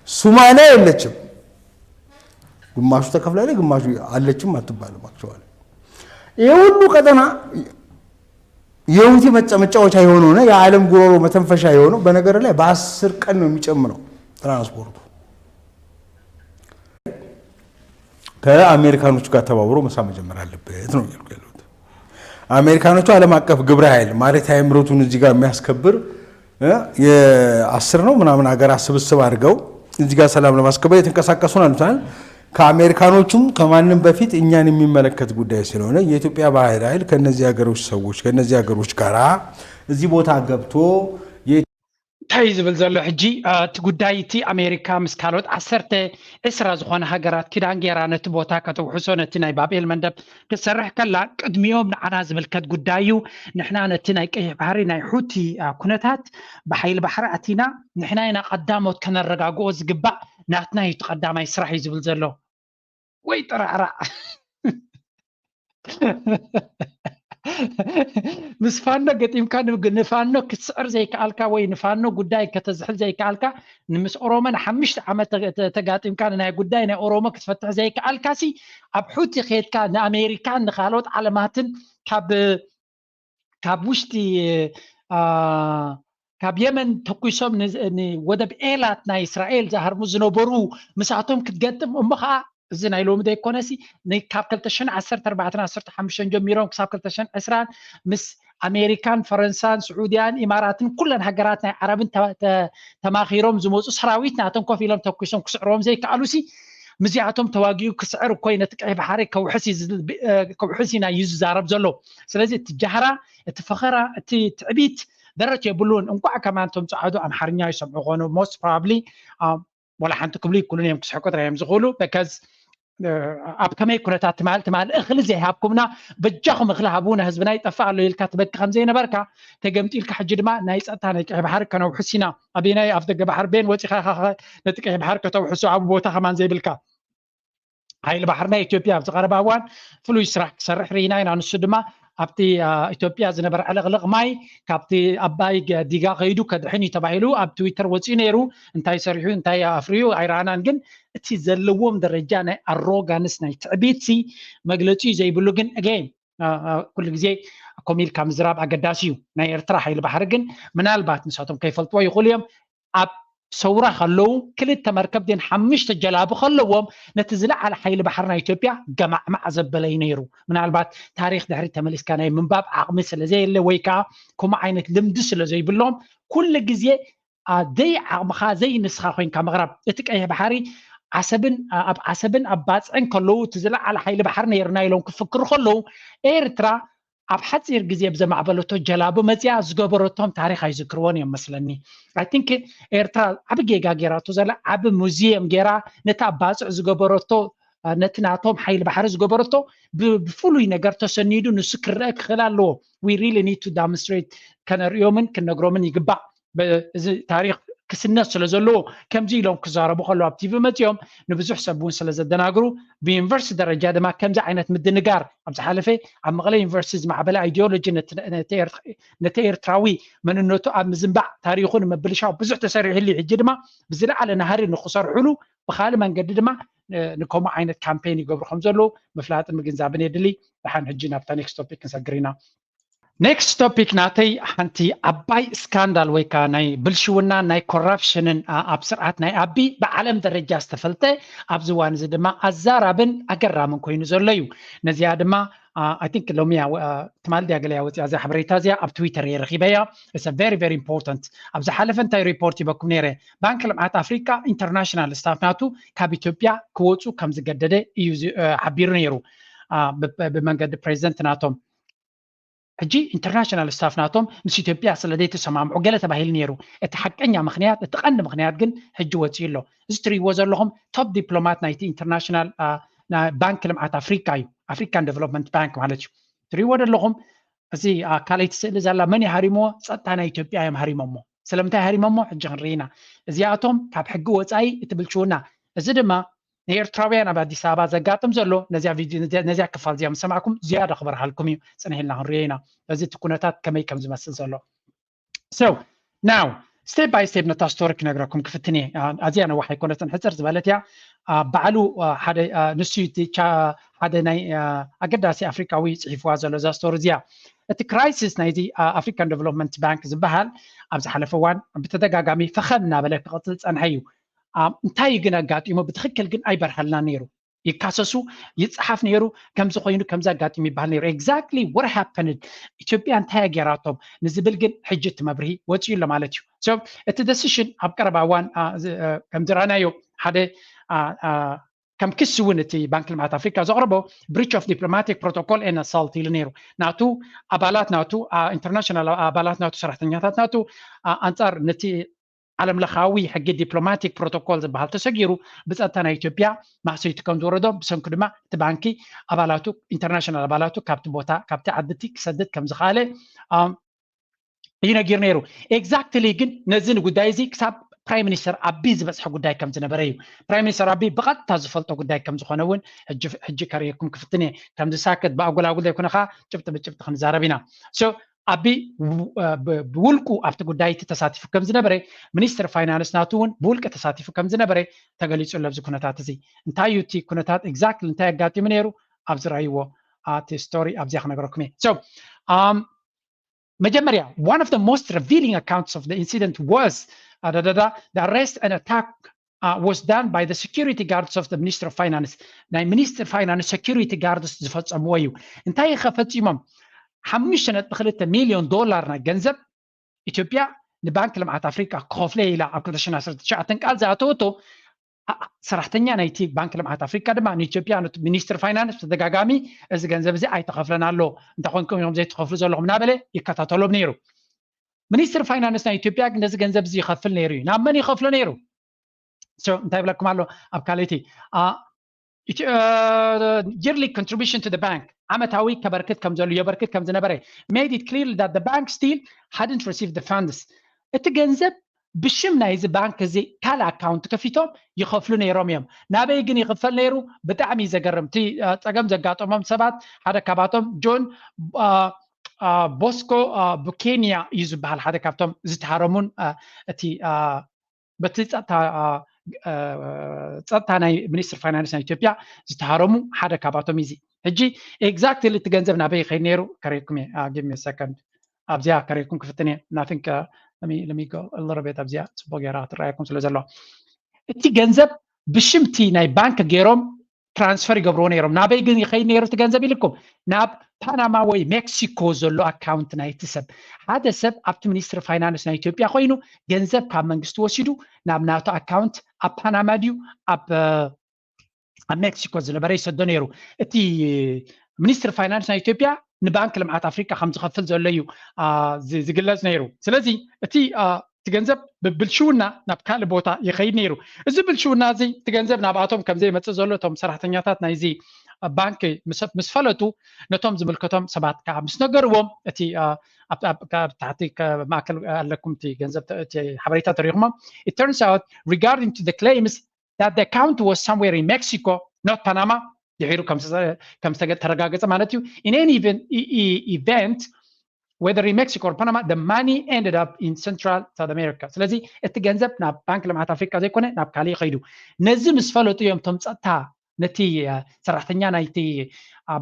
ሱማሊያ የለችም። ግማሹ ተከፍላለች፣ ግማሹ አለችም አትባልም። አክቹዋሊ ይሄ ሁሉ ቀጠና የሁቲ መጫወቻ የሆነው ሆነ የዓለም ጉሮሮ መተንፈሻ የሆነው በነገር ላይ በአስር ቀን ነው የሚጨምረው ትራንስፖርቱ። ከአሜሪካኖቹ ጋር ተባብሮ መስራት መጀመር አለበት ነው እያልኩ ያለሁት። አሜሪካኖቹ ዓለም አቀፍ ግብረ ኃይል ማሪታይም ሩቱን እዚህ ጋር የሚያስከብር የአስር ነው ምናምን ሀገራት ስብስብ አድርገው እዚህ ጋር ሰላም ለማስከበር የተንቀሳቀሱ ነው አሉታል። ከአሜሪካኖቹም ከማንም በፊት እኛን የሚመለከት ጉዳይ ስለሆነ የኢትዮጵያ ባህር ኃይል ከነዚህ ሀገሮች ሰዎች ከነዚህ ሀገሮች ጋራ እዚህ ቦታ ገብቶ እንታይ እዩ ዝብል ዘሎ ሕጂ እቲ ጉዳይ? እቲ ኣሜሪካ ምስ ካልኦት ዓሰርተ ዕስራ ዝኾነ ሃገራት ኪዳን ገይራ ነቲ ቦታ ከተውሕሶ ነቲ ናይ ባብኤል መንደብ ክትሰርሕ ከላ ቅድሚኦም ንዓና ዝምልከት ጉዳይ እዩ። ንሕና ነቲ ናይ ቀይሕ ባሕሪ ናይ ሑቲ ኩነታት ብሓይሊ ባሕሪ ኣቲና ንሕና ኢና ቀዳሞት ከነረጋግኦ ዝግባእ፣ ናትና እዩ እቲ ቀዳማይ ስራሕ እዩ ዝብል ዘሎ። ወይ ጥራዕራዕ ምስ ፋኖ ገጢምካ ንፋኖ ክትስዕር ዘይከኣልካ ወይ ንፋኖ ጉዳይ ከተዝሕል ዘይከኣልካ ምስ ኦሮሞ ንሓምሽተ ዓመት ተጋጢምካ ንናይ ጉዳይ ናይ ኦሮሞ ክትፈትሕ ዘይከኣልካ ሲ ኣብ ሑቲ ከድካ ንኣሜሪካን ንካልኦት ዓለማትን ካብ ካብ ውሽጢ ካብ የመን ተኩሶም ንወደብ ኤላት ናይ እስራኤል ዝሃርሙ ዝነበሩ ምስኣቶም ክትገጥም እሞ ከዓ እዚ ናይ ሎሚ ዘይኮነሲ ካብ ክልተ ሽሕን ዓሰርተ ኣርባዕተን ዓሰርተ ሓሙሽተን ጀሚሮም ክሳብ ክልተ ሽሕን ዕስራን ምስ ኣሜሪካን ፈረንሳን ስዑድያን ኢማራትን ኩለን ሃገራት ናይ ዓረብን ተማኺሮም ዝመፁ ሰራዊት ናቶም ኮፍ ኢሎም ተኩሶም ክስዕርዎም ዘይከኣሉሲ ምስዚኣቶም ተዋጊኡ ክስዕር እኮይ ነቲ ቀይ ባሕሪ ከውሕስ ኢና እዩ ዝዛረብ ዘሎ። ስለዚ እቲ ጃህራ እቲ ፈኸራ እቲ ትዕቢት ደረት የብሉን። እንኳዕ ከማን እቶም ፀዓዱ ኣምሓርኛ ይሰምዑ ኮኑ most probably ወላ ሓንቲ ክብሉ ይክሉን እዮም ክስሕቁ ጥራይ እዮም ዝኽእሉ because ኣብ ከመይ ኩነታት ትማል ትማል እኽሊ ዘይሃብኩምና በጃኹም እኽሊ ሃቡና ህዝብና ይጠፍእ ኣሎ ኢልካ ትበኪ ከም ዘይነበርካ ተገምጢልካ ሕጂ ድማ ናይ ፀጥታ ናይ ቀይ ባሕሪ ከነውሕስ ኢና ኣበየናይ ኣፍ ደገ ባሕሪ ቤን ወፂኻ ነቲ ቀይ ባሕሪ ከተውሕሶ ኣብ ቦታ ከማን ዘይብልካ ሓይሊ ባሕሪ ናይ ኢትዮጵያ ኣብዚ ቀረባ እዋን ፍሉይ ስራሕ ክሰርሕ ርኢና ኢና። ንሱ ድማ ኣብቲ ኢትዮጵያ ዝነበረ ዕልቕልቕ ማይ ካብቲ ኣባይ ዲጋ ከይዱ ከድሕን እዩ ተባሂሉ ኣብ ትዊተር ወፂኡ ነይሩ። እንታይ ሰሪሑ እንታይ ኣፍርዩ ኣይረኣናን። ግን እቲ ዘለዎም ደረጃ ናይ ኣሮጋንስ ናይ ትዕቢት ሲ መግለፂ ዘይብሉ ግን again ኩሉ ግዜ ከምኡ ኢልካ ምዝራብ ኣገዳሲ እዩ። ናይ ኤርትራ ሓይሊ ባሕሪ ግን ምናልባት ንሳቶም ከይፈልጥዎ ይኽእሉ እዮም። ኣብ ሰውራ ከለዉ ክልተ መርከብ ድን ሓሙሽተ ጀላቡ ከለዎም ነቲ ዝለዓለ ሓይሊ ባሕሪ ናይ ኢትዮጵያ ገማዕማዕ ዘበለ እዩ ነይሩ። ምናልባት ታሪክ ድሕሪ ተመሊስካ ናይ ምንባብ ዓቕሚ ስለ ዘየለ ወይ ከዓ ከምኡ ዓይነት ልምዲ ስለ ዘይብሎም ኩሉ ግዜ ዘይ ዓቕምኻ ዘይ ንስኻ ኮይንካ ምቕራብ እቲ ቀይሕ ባሕሪ ዓሰብን ኣብ ዓሰብን ኣብ ባፅዕን ከለዉ እቲ ዝለዓለ ሓይሊ ባሕሪ ነይርና ኢሎም ክፍክሩ ከለዉ ኤርትራ ኣብ ሓፂር ግዜ ብዘማዕበለቶ ጀላቡ መፅያ ዝገበረቶም ታሪክ ኣይዝክርዎን እዮም መስለኒ። I think ኤርትራ ዓቢ ጌጋ ጌራቶ ዘላ ዓቢ ሙዚየም ጌራ ነቲ ኣብ ባፅዕ ዝገበረቶ ነቲ ናቶም ሓይሊ ባሕሪ ዝገበረቶ ብፍሉይ ነገር ተሰኒዱ ንሱ ክረአ ክኽእል ኣለዎ። We really need to demonstrate ከነርእዮምን ክነግሮምን ይግባእ። እዚ ታሪክ ክስነት ስለ ዘለዎ ከምዚ ኢሎም ክዛረቡ ከለዉ ኣብ ቲቪ መፂኦም ንብዙሕ ሰብ እውን ስለ ዘደናግሩ ብዩኒቨርሲቲ ደረጃ ድማ ከምዚ ዓይነት ምድንጋር ኣብ ዝሓለፈ ኣብ መቐለ ዩኒቨርሲቲ ዝማዕበለ ኣይዲዮሎጂ ነቲ ኤርትራዊ መንነቱ ኣብ ምዝንባዕ ታሪኹ ንምብልሻው ብዙሕ ተሰሪሕሉ ሕጂ ድማ ብዝለዓለ ናህሪ ንክሰርሕሉ ብካልእ መንገዲ ድማ ንከምኡ ዓይነት ካምፔን ይገብሩ ከም ዘለዉ ምፍላጥን ምግንዛብን የድሊ። ደሓን ሕጂ ናብታ ኔክስት ቶፒክ ክንሰግር ኢና። ኔክስት ቶፒክ ናተይ ሓንቲ ዓባይ ስካንዳል ወይ ከዓ ናይ ብልሽውና ናይ ኮራፕሽንን ኣብ ስርዓት ናይ ኣቢ ብዓለም ደረጃ ዝተፈልጠ ኣብዚ እዋን እዚ ድማ ኣዛራብን ኣገራምን ኮይኑ ዘሎ እዩ። ነዚኣ ድማ I think ሎሚ ትማል ድያ ገለያ ወፂኣ እዚኣ ሓበሬታ እዚኣ ኣብ ትዊተር እየ ረኪበያ። It's very very important። ኣብ ዝሓለፈ እንታይ ሪፖርት ሂበኩም ነይረ? ባንክ ልምዓት ኣፍሪቃ ኢንተርናሽናል ስታፍ ናቱ ካብ ኢትዮጵያ ክወፁ ከም ዝገደደ እዩ ሓቢሩ ነይሩ ብመንገዲ ፕሬዚደንት ናቶም። ሕጂ international staff ናቶም ምስ ኢትዮጵያ ስለ ዘይተሰማምዑ ገለ ተባሂሉ ነይሩ። እቲ ሓቀኛ ምክንያት፣ እቲ ቀንዲ ምክንያት ግን ሕጂ ወፂኡ ኣሎ። እዚ ትሪእዎ ዘለኹም top diplomat ናይቲ international ባንክ ልምዓት ኣፍሪካ እዩ፣ African Development Bank ማለት እዩ። ትሪእዎ ዘለኹም እዚ ካልኣይቲ ስእሊ ዘላ መን እዩ ሃሪምዎ? ፀጥታ ናይ ኢትዮጵያ እዮም ሃሪሞሞ። ስለምንታይ ሃሪሞሞ ሕጂ ክንርኢ ኢና። እዚኣቶም ካብ ሕጊ ወፃኢ እቲ ብልሽውና፣ እዚ ድማ ንኤርትራውያን ኣብ ኣዲስ ኣበባ ዘጋጥም ዘሎ ነዚያ ክፋል እዚኣ ምስ ሰማዕኩም ዝያዳ ክበርሃልኩም እዩ። ፅንሕ ኢልና ክንሪኦ ኢና በዚ እቲ ኩነታት ከመይ ከም ዝመስል ዘሎ። So now step by step ነታ story ክነግረኩም ክፍትን እየ። ኣዝያ ነዋሕ ኣይኮነትን፣ ሕፅር ዝበለት እያ። ባዕሉ ሓደ ንሱ ሓደ ናይ ኣገዳሲ ኣፍሪካዊ ፅሒፍዋ ዘሎ እዛ story እዚኣ። እቲ crisis ናይዚ African Development Bank ዝበሃል ኣብ ዝሓለፈ እዋን ብተደጋጋሚ ፈኸን እናበለ ክቕፅል ፀንሐ እዩ። እንታይ ግን ኣጋጢሙ ብትኽክል ግን ኣይበርሃልና ነይሩ። ይካሰሱ፣ ይፅሓፍ ነይሩ፣ ከምዚ ኮይኑ ከምዚ ኣጋጢሙ ይበሃል ነይሩ። Exactly what happened፣ ኢትዮጵያ እንታይ ገይራቶም ንዝብል ግን ሕጂ እቲ መብርሂ ወፂኡ ኣሎ ማለት እዩ። So እቲ decision ኣብ ቀረባ እዋን ከምዝረኣናዮ ሓደ ከም ክሲ እውን እቲ ባንክ ልምዓት ኣፍሪካ ዘቕረቦ breach of diplomatic protocol and assault ኢሉ ነይሩ። ናቱ ኣባላት ናቱ international ኣባላት ናቱ ሰራሕተኛታት ናቱ ኣንፃር ነቲ ዓለም ለኻዊ ሕጊ diplomatic protocol ዝበሃል ተሰጊሩ ብፀጥታ ናይ ኢትዮጵያ ማህሰይቲ ከም ዝወረዶ ብሰንኩ ድማ እቲ ባንኪ ኣባላቱ international ኣባላቱ ካብቲ ቦታ ካብቲ ዓድቲ ክሰድድ ከም ዝኸኣለ እዩ ነጊሩ ነይሩ። Exactly ግን ነዚ ጉዳይ እዚ ክሳብ ፕራይም ሚኒስተር ኣቢ ዝበፅሐ ጉዳይ ከም ዝነበረ እዩ። ፕራይም ሚኒስተር ኣቢ ብቐጥታ ዝፈልጦ ጉዳይ ከም ዝኾነ እውን ሕጂ ከርእየኩም ክፍትን እየ። ከምዚ ሳክት ብኣጎላጉል ዘይኮነ ከዓ ጭብጢ ብጭብጢ ክንዛረብ ኢና። ኣቢ ብውልቁ ኣብቲ ጉዳይ እቲ ተሳቲፉ ከም ዝነበረ ሚኒስትር ፋይናንስ ናቱ እውን ብውልቂ ተሳቲፉ ከም ዝነበረ ተገሊፁ ኣሎ። ኣብዚ ኩነታት እዚ እንታይ እዩ እቲ ኩነታት exactly እንታይ ኣጋጢሙ ነይሩ ኣብዚ ረኣይዎ እቲ story ኣብዚኣ ክነግረኩም እየ። መጀመርያ one of the most revealing accounts of the incident was the arrest and attack was done by the security guards of the Ministry of Finance። ናይ ሚኒስትር ፋይናንስ security guards ዝፈፀምዎ እዩ። እንታይ ከ ፈፂሞም? ሓሙሽተ ነጥቢ ክልተ ሚሊዮን ዶላር ናይ ገንዘብ ኢትዮጵያ ንባንክ ልምዓት ኣፍሪካ ክኸፍሎ ኢላ ኣብ ክልተ ሽሕን ዓሰርተ ትሽዓተን ቃል ዝኣተወቶ ሰራሕተኛ ናይቲ ባንክ ልምዓት ኣፍሪካ ድማ ንኢትዮጵያ ሚኒስትር ፋይናንስ ብተደጋጋሚ እዚ ገንዘብ እዚ ኣይተኸፍለን ኣሎ፣ እንተኾንኩም እዮም ዘይትኸፍሉ ዘለኹም እናበለ ይከታተሎም ነይሩ። ሚኒስትር ፋይናንስ ናይ ኢትዮጵያ ግን ነዚ ገንዘብ እዚ ይኸፍል ነይሩ እዩ። ናብ መን ይኸፍሎ ነይሩ? እንታይ ይብለኩም ኣሎ ኣብ ካልእቲ yearly contribution to the bank ዓመታዊ ከበርክት ከም ዘሎ የበርክት ከም ዝነበረ made it clear that the bank still hadn't received the funds። እቲ ገንዘብ ብሽም ናይዚ ባንክ እዚ ካልእ ኣካውንት ከፊቶም ይኸፍሉ ነይሮም እዮም። ናበይ ግን ይኽፈል ነይሩ? ብጣዕሚ ዘገርም። እቲ ፀገም ዘጋጠሞም ሰባት ሓደ ካባቶም ጆን ቦስኮ ቡኬንያ እዩ ዝበሃል። ሓደ ካብቶም ዝተሃረሙን እቲ በቲ ፀጥታ ናይ ሚኒስትር ፋይናንስ ናይ ኢትዮጵያ ዝተሃረሙ ሓደ ካባቶም እዩ። ሕጂ exactly እቲ ገንዘብ ናበይ ይኸይድ ነይሩ ከርእየኩም እየ። Give me a second ኣብዚኣ ከርእየኩም ክፍትን እየ። I think let me go a little bit ኣብዚኣ ፅቡቅ ገይራ ክትረኣየኩም ስለ ዘሎ እቲ ገንዘብ ብሽምቲ ናይ ባንክ ገይሮም ትራንስፈር ይገብርዎ ነይሮም። ናበይ ግን ይኸይድ ነይሩ እቲ ገንዘብ ኢልኩም ናብ ፓናማ ወይ ሜክሲኮ ዘሎ ኣካውንት ናይቲ ሰብ። ሓደ ሰብ ኣብቲ ሚኒስትሪ ፋይናንስ ናይ ኢትዮጵያ ኮይኑ ገንዘብ ካብ መንግስቲ ወሲዱ ናብ ናቱ ኣካውንት ኣብ ፓናማ ድዩ ኣብ ኣብ ሜክሲኮ ዝነበረ ይሰዶ ነይሩ። እቲ ሚኒስትሪ ፋይናንስ ናይ ኢትዮጵያ ንባንክ ልምዓት ኣፍሪካ ከም ዝኸፍል ዘሎ እዩ ዝግለጽ ነይሩ። ስለዚ እቲ እቲ ገንዘብ ብብልሽውና ናብ ካልእ ቦታ ይኸይድ ነይሩ። እዚ ብልሽውና እዚ እቲ ገንዘብ ናብኣቶም ከም ዘይመፅእ ዘሎ እቶም ሰራሕተኛታት ናይዚ ባንክ ምስ ፈለጡ ነቶም ዝምልከቶም ሰባት ከዓ ምስ ነገርዎም እቲ ታሕቲ ማእከል ኣለኩም እቲ ገንዘብ ሓበሬታ ተሪኹሞ it turns out regarding to the claims that the account was somewhere in Mexico not Panama ድሒሩ ከም ዝተረጋገፀ ማለት እዩ። In any event whether in Mexico or Panama the money ended up in Central South America። ስለዚ እቲ ገንዘብ ናብ ባንክ ልምዓት ኣፍሪካ ዘይኮነ ናብ ካሊእ ከይዱ። ነዚ ምስ ፈለጡ እዮም እቶም ፀጥታ ነቲ ሰራሕተኛ ናይቲ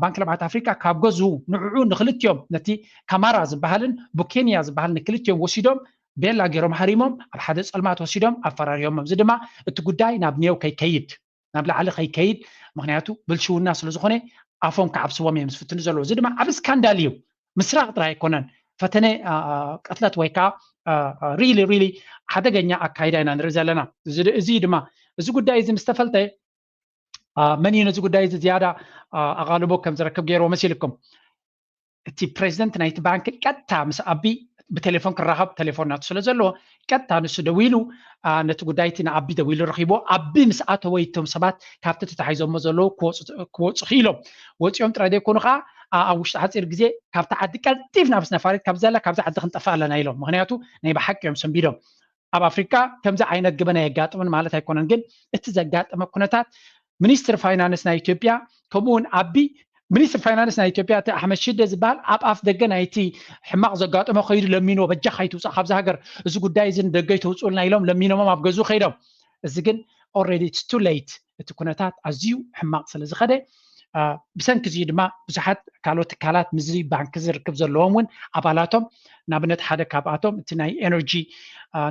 ባንክ ልምዓት ኣፍሪካ ካብ ገዝኡ ንዕኡ ንክልቲኦም ነቲ ካማራ ዝበሃልን ቡኬንያ ዝበሃል ንክልቲኦም ወሲዶም ቤላ ገይሮም ሃሪሞም ኣብ ሓደ ፀልማት ወሲዶም ኣፈራሪሆሞም። እዚ ድማ እቲ ጉዳይ ናብ ኔው ከይከይድ ናብ ላዕሊ ከይከይድ ምክንያቱ ብልሽውና ስለዝኾነ ኣፎም ክዓብስዎም እዮም ዝፍትኑ ዘለዉ። እዚ ድማ ዓብ ስካንዳል እዩ። ምስራቅ ጥራይ ኣይኮነን ፈተነ ቅትለት ወይ ከዓ really really ሓደገኛ ኣካይዳ ኢና ንርኢ ዘለና። እዚ ድማ እዚ ጉዳይ እዚ ምስተፈልጠ መን እዩ ነዚ ጉዳይ እዚ ዝያዳ ኣቓልቦ ከም ዝረክብ ገይርዎ መሲልኩም? እቲ ፕሬዚደንት ናይቲ ባንክ ቀጥታ ምስ ኣቢ ብቴሌፎን ክራኸብ ቴሌፎን ናቱ ስለ ዘለዎ ቀጥታ ንሱ ደዊሉ ነቲ ጉዳይ እቲ ንኣቢ ደዊሉ ረኺቦ። ኣቢ ምስ ኣተወ እቶም ሰባት ካብቲ ተታሒዞሞ ዘለዉ ክወፁ ክኢሎም። ወፂኦም ጥራይ ዘይኮኑ ከዓ ኣብ ውሽጢ ሓፂር ግዜ ካብቲ ዓዲ ቀልጢፍና ምስ ነፋሪት ካብ ዘላ ካብዚ ዓዲ ክንጠፍእ ኣለና ኢሎም። ምክንያቱ ናይ ብሓቂ እዮም ሰንቢዶም። ኣብ ኣፍሪካ ከምዚ ዓይነት ግበን ኣየጋጥምን ማለት ኣይኮነን፣ ግን እቲ ዘጋጠመ ኩነታት ሚኒስትር ፋይናንስ ናይ ኢትዮጵያ ከምኡውን ኣቢ ሚኒስትር ፋይናንስ ናይ ኢትዮጵያ እቲ ኣሕመድ ሽደ ዝበሃል ኣብ ኣፍ ደገ ናይቲ ሕማቕ ዘጋጠመ ከይዱ ለሚንዎ በጃ ካይትውፃእ ካብዚ ሃገር፣ እዚ ጉዳይ እዚ ንደገ ይተውፅኡልና ኢሎም ለሚኖሞም ኣብ ገዝኡ ከይዶም። እዚ ግን already it's too late። እቲ ኩነታት ኣዝዩ ሕማቕ ስለ ዝኸደ ብሰንኪ እዚ ድማ ብዙሓት ካልኦት ትካላት ምስዚ ባንክ ዝርክብ ዘለዎም እውን ኣባላቶም ንኣብነት ሓደ ካብኣቶም እቲ ናይ ኤነርጂ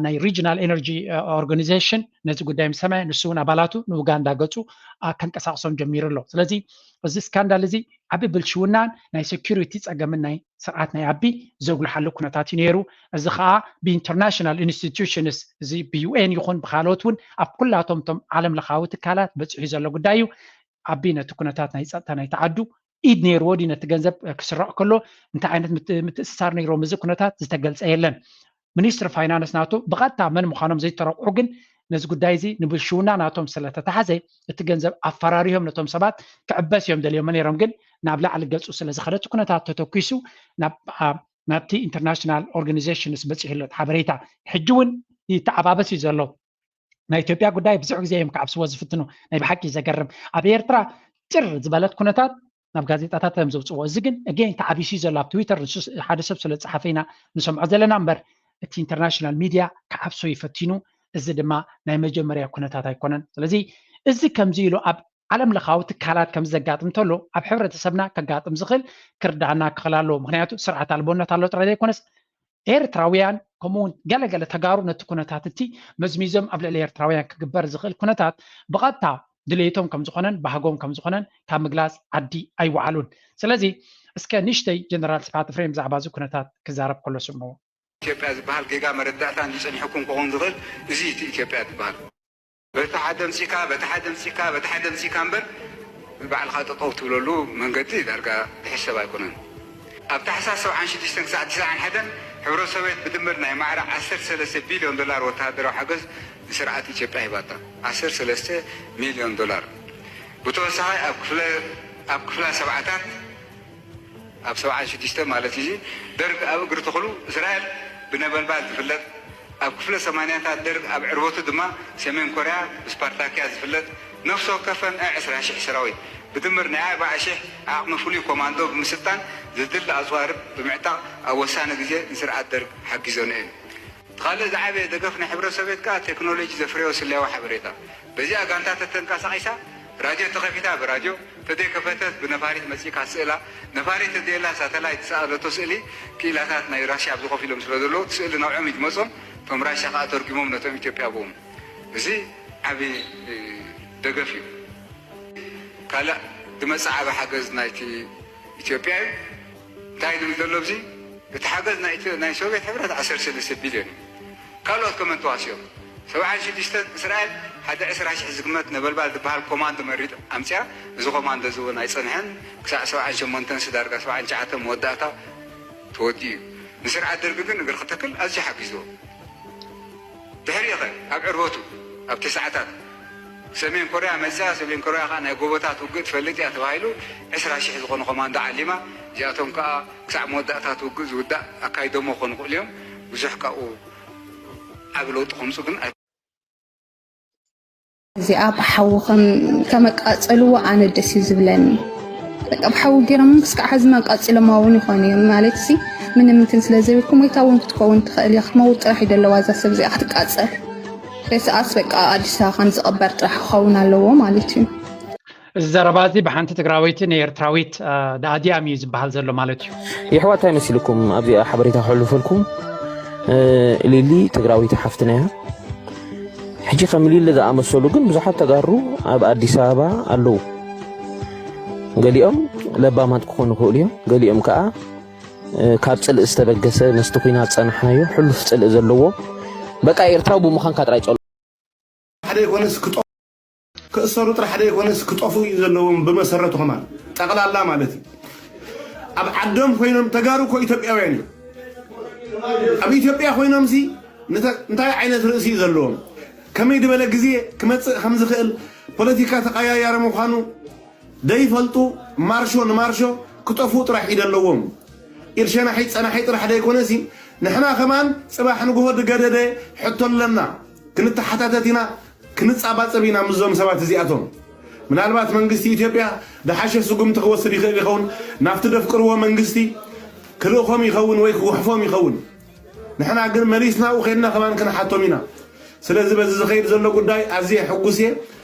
ናይ regional energy organization ነዚ ጉዳይ ምስ ሰማየ ንሱ እውን ኣባላቱ ንኡጋንዳ ገፁ ከንቀሳቕሶም ጀሚሩ ኣሎ። ስለዚ እዚ ስካንዳል እዚ ዓቢ ብልሽውናን ናይ security ፀገምን ናይ ስርዓት ናይ ኣቢ ዘጉልሓሉ ኩነታት እዩ ነይሩ። እዚ ከዓ ብ international institutions እዚ ብ UN ይኹን ብካልኦት እውን ኣብ ኩላቶም እቶም ዓለም ለኻዊ ትካላት በፂሑ ዘሎ ጉዳይ እዩ። ኣቢ ነቲ ኩነታት ናይ ፀጥታ ናይ ተዓዱ ኢድ ነይርዎ ድዩ ነቲ ገንዘብ ክስረቕ ከሎ እንታይ ዓይነት ምትእስሳር ነይርዎም እዚ ኩነታት ዝተገልፀ የለን። ሚኒስትሪ ፋይናንስ ናቱ ብቐጥታ መን ምዃኖም ዘይተረቑሑ ግን ነዚ ጉዳይ እዚ ንብልሽውና ናቶም ስለተታሓዘ እቲ ገንዘብ ኣፈራሪሆም ነቶም ሰባት ክዕበስ እዮም ደልዮሞ ነይሮም። ግን ናብ ላዕሊ ገፁ ስለ ዝኸደ እቲ ኩነታት ተተኪሱ ናብቲ international organizations በፂሑ ኣሎ ሓበሬታ። ሕጂ እውን ይተዓባበስ እዩ ዘሎ። ናይ ኢትዮጵያ ጉዳይ ብዙሕ ግዜ እዮም ክዓብስዎ ዝፍትኑ። ናይ ብሓቂ ዘገርም ኣብ ኤርትራ ጭር ዝበለት ኩነታት ናብ ጋዜጣታት እዮም ዘውፅዎ። እዚ ግን again ተዓቢሱ ዘሎ ኣብ ትዊተር ሓደ ሰብ ስለ ዝፀሓፈ ኢና ንሰምዖ ዘለና እምበር እቲ international media ክዓብሶ ይፈቲኑ። እዚ ድማ ናይ መጀመርያ ኩነታት ኣይኮነን። ስለዚ እዚ ከምዚ ኢሉ ኣብ ዓለም ለኻዊ ትካላት ከም ዘጋጥም እንተሎ ኣብ ሕብረተሰብና ከጋጥም ዝኽእል ክርዳእና ክኽእል ኣለዎ። ምክንያቱ ስርዓት ኣልቦነት ኣሎ ጥራይ ዘይኮነስ ኤርትራውያን ከምኡውን ገለገለ ተጋሩ ነቲ ኩነታት እቲ መዝሚዞም ኣብ ልዕሊ ኤርትራውያን ክግበር ዝኽእል ኩነታት ብቐጥታ ድሌቶም ከም ዝኾነን ባህጎም ከም ዝኾነን ካብ ምግላፅ ዓዲ ኣይወዓሉን። ስለዚ እስከ ንእሽተይ ጀነራል ስብሓት እፍሬም ብዛዕባ እዚ ኩነታት ክዛረብ ከሎ ስምዑ። ኢትዮጵያ ዝበሃል ጌጋ መረዳእታ እንዲ ጸኒሕኩም ክኸውን ዝኽእል እዚ እቲ ኢትዮጵያ ዝበሃል። በቲ ሓደ ኣምጺእካ በቲ ሓደ ኣምጺእካ በቲ ሓደ ኣምጺእካ እምበር ባዕልኻ ጠጠው ትብለሉ መንገዲ ዳርጋ ዝሕሰብ ኣይኮነን። ኣብ ታሕሳስ ሰብዓን ሽዱሽተን ክሳዕ ትስዓን ሓደን ሕብረት ሶቬት ብድምር ናይ ማዕረ ዓሰርተ ሰለስተ ቢልዮን ዶላር ወተሃደራዊ ሓገዝ ንስርዓት ኢትዮጵያ ሂባታ። ዓሰርተ ሰለስተ ሚልዮን ዶላር። ብተወሳኺ ኣብ ክፍለ ኣብ ክፍላ ሰብዓታት ኣብ ሰብዓን ሽዱሽተ ማለት እዩ። ደርግ ኣብ እግሪ ተኽሉ እስራኤል ብነበልባል ዝፍለጥ፣ ኣብ ክፍለ ሰማንያታት ደርግ ኣብ ዕርበቱ ድማ ሰሜን ኮርያ ብስፓርታክያ ዝፍለጥ፣ ነፍሲ ወከፈን ዕስራ ሽሕ ሰራዊት ብድምር ናይ ኣርብዓ ሽሕ ዓቕሚ ፍሉይ ኮማንዶ ብምስልጣን ዝድለ ኣፅዋር ብምዕጣቕ ኣብ ወሳኒ ግዜ ንስርዓት ደርግ ሓጊዞ ነይሩ። እቲ ካልእ ዝዓበየ ደገፍ ናይ ሕብረት ሶቬት ከኣ ቴክኖሎጂ ዘፍረዮ ስለያዊ ሓበሬታ። በዚኣ ጋንታ ተተንቀሳቒሳ ራድዮ ተኸፊታ ብራድዮ፣ ተደይከፈተት ብነፋሪት መጺእካ ትስእላ፣ ነፋሪት ተደየላ ሳተላይት ዝሰኣለቶ ስእሊ ክኢላታት ናይ ራሽያ ኣብዚ ኮፍ ኢሎም ስለ ዘለዉ እቲ ስእሊ ናብዖም እዩ ዝመጾም፣ እቶም ራሽያ ከኣ ተርጉሞም ነቶም ኢትዮጵያ ብኦም። እዚ ዓቢ ደገፍ እዩ። ካልእ ዝመጽእ ዓቢ ሓገዝ ናይቲ ኢትዮጵያ እዩ። እንታይ ዝብል ዘሎ ኣብዚ? እቲ ሓገዝ ናይ ኢትዮ ናይ ሶቪየት ሕብረት ዓሰርተ ሰለስተ ቢልዮን እዩ። ካልኦት ከመን ተዋሲኦም? ሰብዓን ሽዱሽተን እስራኤል ሓደ ዕስራ ሽሕ ዝግመት ነበልባል ዝበሃል ኮማንዶ መሪጥ ኣምፅያ። እዚ ኮማንዶ እዚ እውን ኣይፀንሐን። ክሳዕ ሰብዓን ሸሞንተን ዳርጋ ሰብዓን ትሽዓተን መወዳእታ ተወዲኡ እዩ። ንስርዓት ደርጊ ግን እግሪ ክተክል ኣዝዩ ሓጊዝዎ። ድሕሪኡ ኸ ኣብ ዕርበቱ ኣብቲ ሰዓታት ሰሜን ኮርያ መፅያ። ሰሜን ኮርያ ከዓ ናይ ጎቦታት ውግእ ትፈልጥ እያ ተባሂሉ ዕስራ ሽሕ ዝኾኑ ኮማንዶ ዓሊማ። እዚኣቶም ከዓ ክሳዕ መወዳእታ እቲ ውግእ ዝውዳእ ኣካይዶሞ ክኾኑ ይኽእሉ እዮም። ብዙሕ ካብኡ ዓቢ ለውጢ ከምፁ ግን ኣይ እዚኣ ብሓዊ ከም ከመቃጸልዎ ኣነ ደስ እዩ ዝብለኒ። በቃ ብሓዊ ገይሮም ክስካዕ ሓዚ መቃጺሎማ እውን ይኾኑ እዮም ማለት ሲ ምንም እንትን ስለ ዘይብልኩም ወይታ እውን ክትከውን ትኽእል እያ ክትመውት ጥራሕ እዩ ደለዋ እዛ ሰብ እዚኣ ክትቃጸል። ሬስኣስ በቃ ኣዲስ ኣበባ ከም ዝቕበር ጥራሕ ክኸውን ኣለዎ ማለት እዩ። እዚ ዘረባ እዚ ብሓንቲ ትግራወይቲ ንኤርትራዊት ደኣድያም እዩ ዝበሃል ዘሎ ማለት እዩ። የሕዋት እንታይ መሲልኩም ኣብዚኣ ሓበሬታ ከሕልፈልኩም። ሊሊ ትግራወይቲ ሓፍትና እያ። ሕጂ ከም ሊሊ ዝኣመሰሉ ግን ብዙሓት ተጋሩ ኣብ ኣዲስ ኣበባ ኣለዉ። ገሊኦም ለባማት ክኾኑ ይኽእሉ እዮም፣ ገሊኦም ከኣ ካብ ጽልኢ ዝተበገሰ ምስቲ ኲናት ዝጸናሕናዮ ሕሉፍ ጽልኢ ዘለዎ በቃ ኤርትራዊ ብምዃንካ ጥራይ ጸልኦ። ሓደ ይኮነስ ክጠፉ ክእሰሩ ጥራሕ ሓደ ይኮነስ ክጠፉ እዩ ዘለዎም ብመሰረቱ ከማን ጠቅላላ ማለት እዩ። ኣብ ዓዶም ኮይኖም ተጋሩ እኮ ኢትዮጵያውያን እዮም። ኣብ ኢትዮጵያ ኮይኖምሲ እንታይ ዓይነት ርእሲ እዩ ዘለዎም? ከመይ ዝበለ ግዜ ክመፅእ ከምዝኽእል፣ ፖለቲካ ተቀያያሪ ምዃኑ ደይፈልጡ፣ ማርሾ ንማርሾ ክጠፍኡ ጥራሕ እዩ ዘለዎም። ኢድ ሸናሒ ፀናሒ ጥራሕ ደይኮነሲ፣ ንሕና ከማን ፅባሕ ንግሆ ዝገደደ ሕቶ ኣለና። ክንተሓታተት ኢና፣ ክንፃባፀብ ኢና ምስዞም ሰባት እዚኣቶም። ምናልባት መንግስቲ ኢትዮጵያ ዝሓሸ ስጉምቲ ክወስድ ይኽእል ይኸውን። ናብቲ ደፍቅርዎ መንግስቲ ክልእኾም ይኸውን ወይ ክጉሕፎም ይኸውን። ንሕና ግን መሊስና ኣብኡ ከድና ከማን ክንሓቶም ኢና። ስለዚ በዚ ዝኸይድ ዘሎ ጉዳይ ኣዝየ ሕጉስ እየ።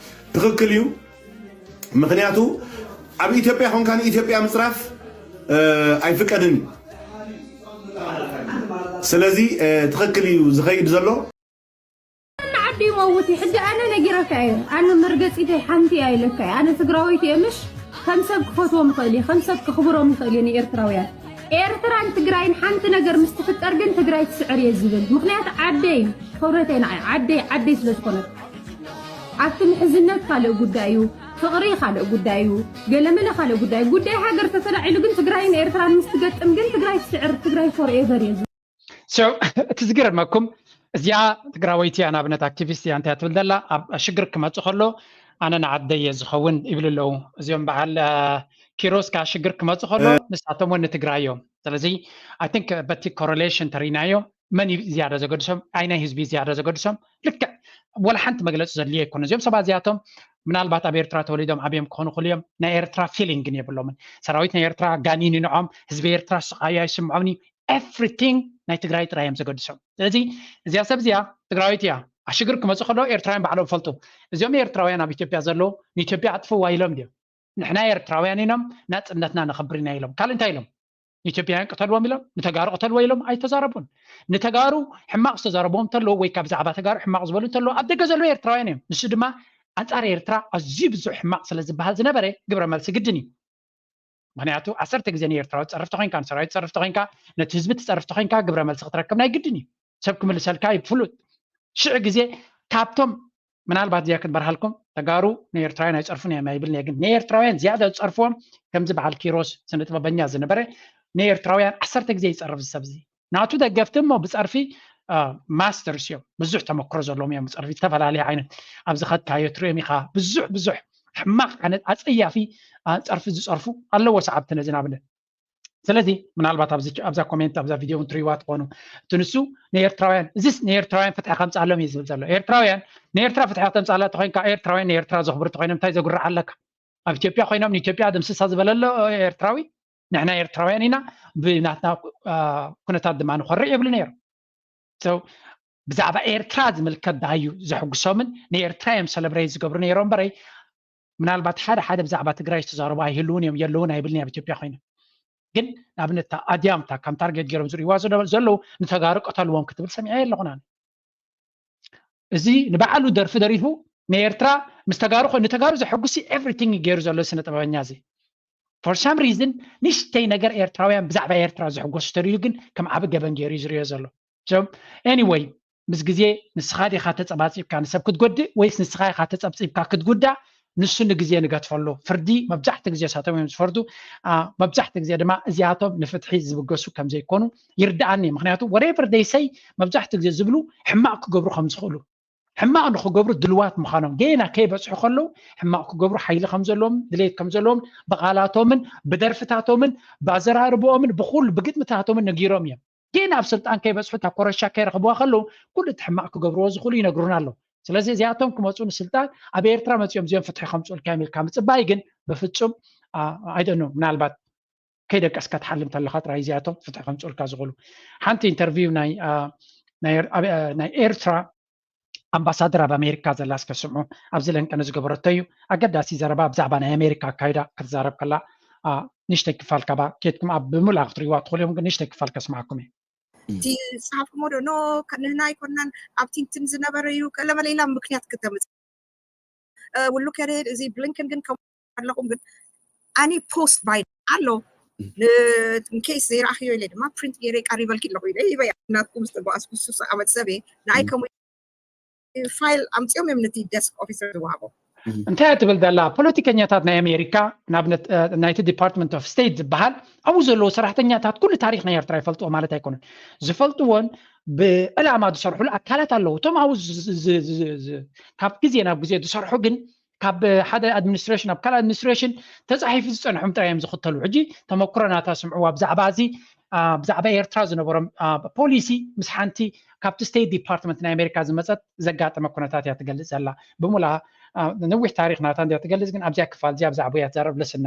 ትኽክል እዩ። ምኽንያቱ ኣብ ኢትዮጵያ ኮንካ ንኢትዮጵያ ምፅራፍ ኣይፍቀድን እዩ። ስለዚ ትኽክል እዩ ዝኸይድ ዘሎ። ዓዲ ይመውት እዩ። ሕጂ ኣነ ነጊረካ እየ። ኣነ መርገፂተይ ሓንቲ እያ ኢለካ እየ። ኣነ ትግራወይቲ እየ ምሽ? ከም ሰብ ክፈትዎም ይኽእል እየ፣ ከም ሰብ ክኽብሮም ይኽእል እየ ንኤርትራውያን። ኤርትራን ትግራይን ሓንቲ ነገር ምስ ትፍጠር ግን ትግራይ ትስዕር እየ ዝብል። ምኽንያቱ ዓደይ፣ ክብረተይ ንዓይ፣ ዓደይ፣ ዓደይ ስለ ዝኾነት። ኣብቲ ምሕዝነት ካልእ ጉዳይ እዩ፣ ፍቕሪ ካልእ ጉዳይ እዩ፣ ገለመለ ካልእ ጉዳይ እዩ። ጉዳይ ሃገር ተተላዒሉ ግን ትግራይን ኤርትራን ምስ ትገጥም ግን ትግራይ ትስዕር፣ ትግራይ ፎርኤቨር እየ ዝብል። So እቲ ዝገርመኩም እዚኣ ትግራወይቲ እያ፣ ንኣብነት ኣክቲቪስት እያ፣ እንታይ ትብል ዘላ ኣብ ሽግር ክመፅእ ከሎ ኣነ ንዓደይ እየ ዝኸውን ይብሉ ኣለዉ። እዚኦም በዓል ኪሮስ ከዓ ሽግር ክመፅእ ከሎ ንሳቶም እውን ንትግራይ እዮም። ስለዚ I think በቲ correlation ተሪናዮ መን እዩ ዝያዳ ዘገድሶም፣ ኣይናይ ህዝቢ ዝያዳ ዘገድሶም ልክዕ ወላ ሓንቲ መግለፂ ዘድልዮ ኣይኮነ። እዚኦም ሰባት እዚኣቶም ምናልባት ኣብ ኤርትራ ተወሊዶም ዓብዮም ክኾኑ ክእሉ እዮም። ናይ ኤርትራ feeling ግን የብሎምን። ሰራዊት ናይ ኤርትራ ጋኒን ይንዖም፣ ህዝቢ ኤርትራ ስቓዩ ኣይስምዖምን እዩ። Everything ናይ ትግራይ ጥራይ እዮም ዘገድሶም። ስለዚ እዚኣ ሰብ እዚኣ ትግራዊት እያ። ኣሽግር ክመፁ ከለዉ ኤርትራውያን ባዕሎም ፈልጡ። እዚኦም ኤርትራውያን ኣብ ኢትዮጵያ ዘለዉ ንኢትዮጵያ ኣጥፍዋ ኢሎም ድዮም? ንሕና ኤርትራውያን ኢኖም ናፅነትና ነኽብር ኢና ኢሎም። ካልእ እንታይ ኢሎም? ንኢትዮጵያውያን ቅተልዎም ኢሎም፣ ንተጋሩ ቅተልዎ ኢሎም ኣይተዛረቡን። ንተጋሩ ሕማቕ ዝተዛረብዎም እንተለዉ ወይ ካብ ብዛዕባ ተጋሩ ሕማቕ ዝበሉ እንተለዉ ኣብ ደገ ዘለዉ ኤርትራውያን እዮም። ንሱ ድማ ኣንፃር ኤርትራ ኣዝዩ ብዙሕ ሕማቕ ስለ ዝበሃል ዝነበረ ግብረ መልሲ ግድን እዩ። ምክንያቱ ዓሰርተ ግዜ ንኤርትራዊ ትፀርፍ ተኮይንካ፣ ንሰራዊት ትፀርፍ ተኮይንካ፣ ነቲ ህዝቢ ትፀርፍ ተኮይንካ ግብረ መልሲ ክትረክብ ናይ ግድን እዩ። ሰብ ክምልሰልካ እዩ ፍሉጥ። ሽዑ ግዜ ካብቶም ምናልባት እዚኣ ክንበርሃልኩም ተጋሩ ንኤርትራውያን ኣይፀርፉን እዮም ኣይብልን እየ፣ ግን ንኤርትራውያን ዝያዳ ዝፀርፍዎም ከምዚ በዓል ኪሮስ ስነ ጥበበኛ ዝነበረ ንኤርትራውያን ዓሰርተ ግዜ ይፀርፍ እዚ ሰብ እዚ። ናቱ ደገፍቲ እሞ ብፀርፊ masters እዮም፣ ብዙሕ ተመክሮ ዘለዎም እዮም ብፀርፊ ዝተፈላለየ ዓይነት ኣብዚ ከድካዮ ትሪኦም ኢኻ ብዙሕ ብዙሕ ሕማቕ ዓይነት ኣፀያፊ ፀርፊ ዝፀርፉ ኣለዎ ሰዓብቲ ነዚ ንኣብነት። ስለዚ ምናልባት ኣብዛ ኮሜንት ኣብዛ ቪድዮ እውን ትሪእዋ ትኾኑ እቲ ንሱ ንኤርትራውያን እዚስ ንኤርትራውያን ፍትሒ ከምፅኣሎም እዩ ዝብል ዘሎ። ኤርትራውያን ንኤርትራ ፍትሒ ከተምፅኣላ ተኮይንካ ኤርትራውያን ንኤርትራ ዘኽብሩ ተኮይኖም እንታይ ዘጉርዕ ኣለካ? ኣብ ኢትዮጵያ ኮይኖም ንኢትዮጵያ ድምስሳ ዝበለሎ ኤርትራዊ ንሕና ኤርትራውያን ኢና ብናትና ኩነታት ድማ ንኮርዕ ይብሉ ነይሮም። ብዛዕባ ኤርትራ ዝምልከት ዳዩ ዘሕጉሶምን ንኤርትራ እዮም ሰለብሬት ዝገብሩ ነይሮም በረይ ምናልባት ሓደ ሓደ ብዛዕባ ትግራይ ዝተዛረቡ ኣይህልውን እዮም የለውን ኣይብልን ኣብ ኢትዮጵያ ኮይኖም ግን ንኣብነት ኣድያምታ ከም ታርጌት ገይሮም ዝርእዋ ዘለዉ ንተጋሩ ቀተልዎም ክትብል ሰሚዐ ኣለኹና እዚ ንባዕሉ ደርፊ ደሪፉ ንኤርትራ ምስ ተጋሩ ኮይኑ ንተጋሩ ዘሐጉሲ everything ገይሩ ዘሎ ስነ ጥበበኛ እዚ for some reason ንሽተይ ነገር ኤርትራውያን ብዛዕባ ኤርትራ ዝሕጎሱ ተሪሉ ግን ከም ዓቢ ገበን ገይሩ እዩ ዝሪኦ ዘሎ so anyway ምስ ግዜ ንስኻ ዲኻ ተጸባጺብካ ንሰብ ክትጎድእ ወይስ ንስኻ ኢኻ ተጸብጺብካ ክትጉዳእ ንሱ ንግዜ ንገድፈሉ ፍርዲ መብዛሕትኡ ግዜ እሳቶም እዮም ዝፈርዱ መብዛሕትኡ ግዜ ድማ እዚኣቶም ንፍትሒ ዝብገሱ ከም ዘይኮኑ ይርድኣኒ ምክንያቱ whatever they say መብዛሕትኡ ግዜ ዝብሉ ሕማቕ ክገብሩ ከም ዝኽእሉ ሕማቕ ንክገብሩ ድልዋት ምዃኖም ገና ከይበፅሑ ከለዉ ሕማቕ ክገብሩ ሓይሊ ከም ዘለዎም ድሌት ከም ዘለዎም ብቓላቶምን ብደርፍታቶምን ብኣዘራርብኦምን ብኩሉ ብግጥምታቶምን ነጊሮም እዮም ገና ኣብ ስልጣን ከይበፅሑ እታ ኮረሻ ከይረኽብዋ ከለዉ ኩሉ እቲ ሕማቕ ክገብርዎ ዝኽእሉ ይነግሩና ኣለዉ ስለዚ እዚኣቶም ክመፁ ንስልጣን ኣብ ኤርትራ መፂኦም እዚኦም ፍትሒ ከምፅኡልካ እዮም ኢልካ ምፅባይ ግን ብፍፁም ኣይደኖ ምናልባት ከይደቀስካ ትሓልም ተለካ ጥራይ እዚኣቶም ፍትሒ ከምፅኡልካ ዝኽእሉ ሓንቲ ኢንተርቪው ናይ ናይ ኤርትራ ኣምባሳደር ኣብ ኣሜሪካ ዘላ እስከ ስምዑ ኣብዚ ለንቀነ ዝገበረቶ እዩ ኣገዳሲ ዘረባ ብዛዕባ ናይ ኣሜሪካ ኣካይዳ ክትዛረብ ከላ ንሽተይ ክፋል ካባ ኬድኩም ኣብ ብምልኣ ክትሪዋ ትኽእሉ እዮም ግን ንሽተይ ክፋል ከስማዕኩም እዩ እቲ ዝፀሓፍኩሞ ዶ ኖ ንህና ኣይኮናን ኣብቲ እንትን ዝነበረ እዩ ቀለመለይላ ምክንያት ክተምፅ ውሉ ከደ እዚ ብሊንከን ግን ከም ኣለኹም ግን ኣኒ ፖስት ባይ ኣሎ ንኬስ ዘይረኣኽዮ ኢለ ድማ ፕሪንት ገይረ ቀሪበልኪ ኣለኹ ኢለ ይበያ ናትኩም ዝተጓዓዝኩ ሱስ ዓመት ሰበ ንኣይ ከምኡ ፋይል ኣምፅኦም እዮም ነቲ ደስክ ኦፊሰር ዝወሃቦ እንታይ እያ ትብል ዘላ? ፖለቲከኛታት ናይ ኣሜሪካ፣ ንኣብነት ናይቲ ዲፓርትመንት ኦፍ ስቴት ዝበሃል፣ ኣብኡ ዘለዉ ሰራሕተኛታት ኩሉ ታሪክ ናይ ኤርትራ ይፈልጥዎ ማለት ኣይኮነን። ዝፈልጥዎን ብዕላማ ዝሰርሕሉ ኣካላት ኣለዉ። እቶም ኣብኡ ካብ ግዜ ናብ ግዜ ዝሰርሑ ግን ካብ ሓደ ኣድሚኒስትሬሽን ኣብ ካልእ ኣድሚኒስትሬሽን ተፃሒፉ ዝፀንሖም ጥራይ እዮም ዝኽተሉ። ሕጂ ተመክሮ ናታ ስምዕዋ ብዛዕባ እዚ፣ ብዛዕባ ኤርትራ ዝነበሮም ፖሊሲ ምስ ሓንቲ ካብቲ ስቴት ዲፓርትመንት ናይ ኣሜሪካ ዝመፀት ዘጋጠመ ኩነታት እያ ትገልፅ ዘላ። ብሙላ ነዊሕ ታሪክ ናታ እንድያ ትገልፅ፣ ግን ኣብዚያ ክፋል እዚኣ ብዛዕባ እያ ትዛረብ። ልስና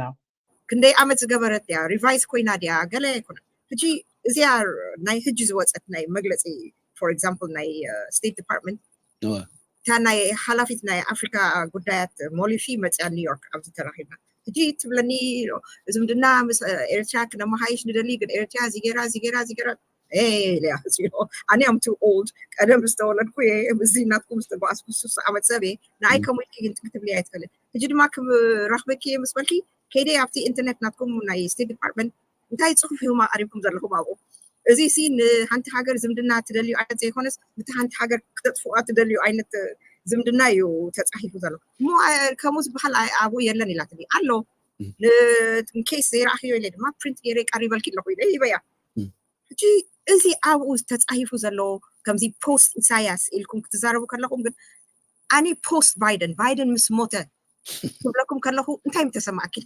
ክንደይ ዓመት ዝገበረት ድያ? ሪቫይዝ ኮይና ድያ? ገለ ኣይኮነን። ሕጂ እዚኣ ናይ ሕጂ ዝወፀት ናይ መግለፂ for example ናይ ስቴት ዲፓርትመንት እታ ናይ ሓላፊት ናይ ኣፍሪካ ጉዳያት ሞሊፊ መፅያ ኒውዮርክ ኣብዚ ተራኺብና ሕጂ ትብለኒ ዝምድና ምስ ኤርትራ ክነመሃይሽ ንደሊ ግን ኤርትራ ዚጌራ ዚጌራ ዚጌራ ኢለያ። ኣነ I'm too old ቀደም ዝተወለድኩ እየ ምስዚ ናትኩም ዝተጓዓዝኩ ስሳ ዓመት ሰብ እየ ንኣይ ከምኡ ኢልኪ ግን ክትብሊ ኣይትኽእልን። ሕጂ ድማ ክራኽበኪ እየ ምስ በልኪ ከይደ ኣብቲ ኢንተርኔት ናትኩም ናይ ስቴት ዲፓርትመንት እንታይ ፅሑፍ ኢኹም ኣቀሪብኩም ዘለኹም ኣብኡ እዚ ሲ ንሓንቲ ሃገር ዝምድና ትደልዩ ዓይነት ዘይኮነስ ምቲ ሓንቲ ሃገር ክተጥፍዋ ትደልዩ ዓይነት ዝምድና እዩ ተፃሒፉ ዘሎ እሞ ከምኡ ዝበሃል ኣብኡ የለን ኢላትኒ ኣሎ። ንኬስ ዘይረኣኽዮ ኢለ ድማ ፕሪንት ገይረ ቀሪበልኪ ኣለኹ ኢለ ይበያ። ሕጂ እዚ ኣብኡ ተፃሒፉ ዘሎ ከምዚ ፖስት ኢሳያስ ኢልኩም ክትዛረቡ ከለኹም ግን ኣነ ፖስት ባይደን ባይደን ምስ ሞተ ክብለኩም ከለኹ እንታይ ምተሰማዕኪ?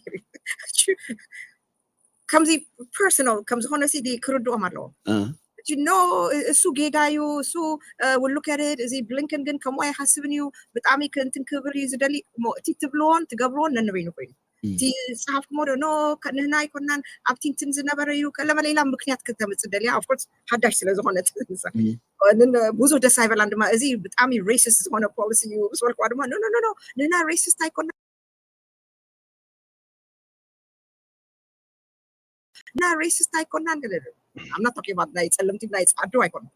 ከምዚ ፐርሶናል ከም ዝኾነ ሲ ክርድኦም ኣለዎም። ኖ እሱ ጌጋ እዩ እሱ ውሉከርድ እዚ ብሊንከን ግን ከምኡ ኣይሓስብን እዩ ብጣዕሚ ክንትን ክብር እዩ ዝደሊ እሞ እቲ ትብልዎን ትገብርዎን ነንበይኑ ኮይኑ እቲ ዝፀሓፍኩሞ ዶ ኖ ንህና ኣይኮናን ኣብቲ እንትን ዝነበረ እዩ ከለመለላ ምክንያት ክተምፅእ ደልያ ኦፍኮርስ ሓዳሽ ስለ ዝኾነት ብዙ ደስ ኣይበላን ድማ እዚ ብጣዕሚ ሬሲስት ዝኾነ ፖሊሲ እዩ ምስ በልክዋ ድማ ኖ ኖ ኖ ንህና ሬሲስት ኣይኮና እና ሬሲስት ኣይኮናን ገለ I'm not talking about ናይ ፀለምቲ ናይ ፃዱ ኣይኮነ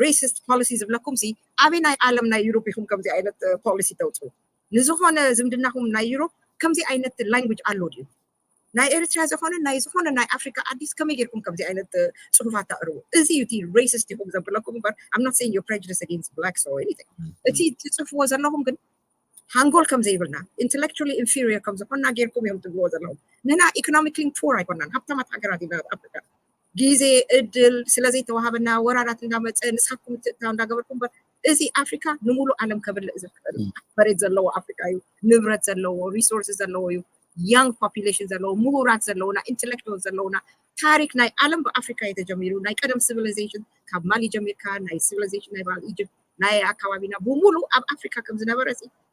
ሬሲስት ፖሊሲ ዝብለኩም ሲ ኣበይ ናይ ዓለም ናይ ዩሮፕ ኢኹም ከምዚ ዓይነት ፖሊሲ ተውፅኡ ንዝኾነ ዝምድናኹም ናይ ዩሮፕ ከምዚ ዓይነት ላንጉጅ ኣሎ ድዩ ናይ ኤርትራ ዝኾነ ናይ ዝኾነ ናይ ኣፍሪካ ዓዲስ ከመይ ጌርኩም ከምዚ ዓይነት ፅሑፋት ተቕርቡ እዚ እዩ እቲ ሬሲስት ኢኹም ዘብለኩም እምበር I'm not saying you're prejudice against blacks or anything እቲ ትፅሕፍዎ ዘለኹም ግን ሃንጎል ከም ዘይብልና intellectually inferior ከም ዝኾንና ጌርኩም እዮም ትብልዎ ዘለኹም ንሕና economically poor ኣይኮናን ሃብታማት ሃገራት ኢና ኣብ ኣፍሪካ ግዜ እድል ስለዘይተዋሃበና ወራራት እንዳመፀ ንስኻትኩም ምትእትታው እንዳገበርኩም እምበር እዚ ኣፍሪካ ንሙሉእ ዓለም ከብልእ ዝኽእል መሬት ዘለዎ ኣፍሪካ እዩ ንብረት ዘለዎ resources ዘለዎ እዩ young population ዘለዎ ምሁራት ዘለውና intellectuals ዘለውና ታሪክ ናይ ዓለም ብኣፍሪካ እዩ ተጀሚሩ ናይ ቀደም civilization ካብ ማሊ ጀሚርካ ናይ civilization ናይ በዓል ኢጅፕት ናይ ኣካባቢና ብሙሉ ኣብ ኣፍሪካ ከም ዝነበረ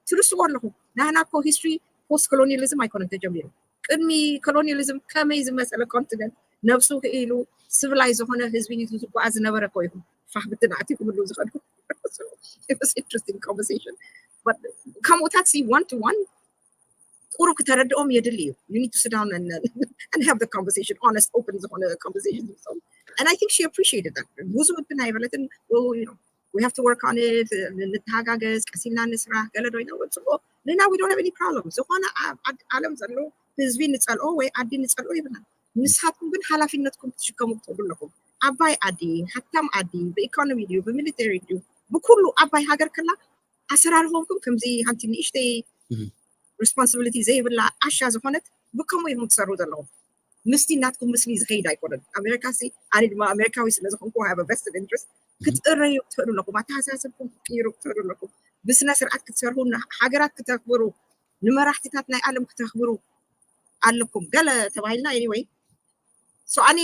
ትርስዎ ኣለኹም ናህና ኮ history post colonialism ኣይኮነን ተጀሚሩ ቅድሚ colonialism ከመይ ዝመሰለ continent ነብሱ ክኢሉ civilized ዝኾነ ህዝቢ ዝጓዓዝ ዝነበረ ኮ ኢኹም ፋሕ ብትን ኣእቲኹምሉ ዝኸድኩም interesting conversation ከምኡታት one to one ቁሩብ ክተረድኦም የድሊ እዩ you need to sit down and, and have the conversation honest open ዝኾነ conversation and I think she appreciated that ብዙ እንትን ኣይበለትን we have to work on it ንተሃጋገዝ ቀሲልና ንስራሕ ገለ ዶ ይነውር ፅቡቅ ንሕና we don't have any problem ዝኾነ ዓለም ዘሎ ህዝቢ ንፀልኦ ወይ ዓዲ ንፀልኦ ይብልና ንስኻትኩም ግን ሓላፊነትኩም ክትሽከሙ ክትኽእሉ ኣለኩም ዓባይ ዓዲ ሃብታም ዓዲ ብኢኮኖሚ ድዩ ብምሊተሪ ድዩ ብኩሉ ዓባይ ሃገር ከላ ኣሰራርሖምኩም ከምዚ ሓንቲ ንእሽተይ responsibility ዘይብላ ዓሻ ዝኾነት ብከምኡ ኢኹም ትሰርሑ ዘለኹም ምስቲ ናትኩም ምስሊ ዝኸይድ ኣይኮነን ኣሜሪካ ሲ ኣነ ድማ ኣሜሪካዊ ስለ ዝኾንኩ have vested interest ክትእረዩ ክትኽእሉ ኣለኩም ኣተሓሳሰብኩም ክትቅይሩ ክትኽእሉ ኣለኩም ብስነ ስርዓት ክትሰርሑ ሃገራት ክተክብሩ ንመራሕትታት ናይ ዓለም ክተክብሩ ኣለኩም ገለ ተባሂልና anyway so ኣነ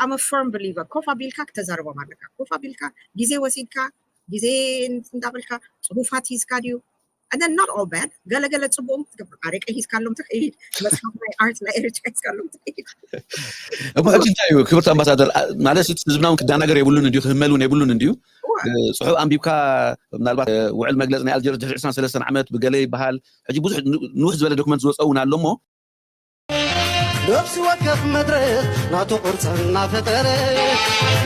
I'm a firm believer ኮፍ ኣቢልካ ክተዛርቦም ኣለካ ኮፍ ኣቢልካ ግዜ ወሲድካ ግዜ እንዳበልካ ፅሁፋት ሂዝካ ድዩ and then not all bad ገለገለ ፅቡቅም ክትገብር ኣረቀ ሂዝካሎም ትኸይድ መፅሓፍ ናይ ኣርት ናይ ኤርትራ ሂዝካሎም ትኸይድ እሞ ሕጂ እንታይ እዩ ክብርቲ ኣምባሳደር ማለት ህዝብና እውን ክዳናገር የብሉን እንዲዩ ክህመል እውን የብሉን እንዲዩ ፅሑፍ ኣንቢብካ ምናልባት ውዕል መግለፂ ናይ ኣልጀርስ ድሕሪ ዕስራን ሰለስተን ዓመት ብገለ ይበሃል ሕጂ ብዙሕ ንውሕ ዝበለ ዶክመንት ዝወፀ እውን ኣሎ እሞ ነፍሲ ወከፍ መድረኽ ናቱ ቅርፂ እናፈጠረ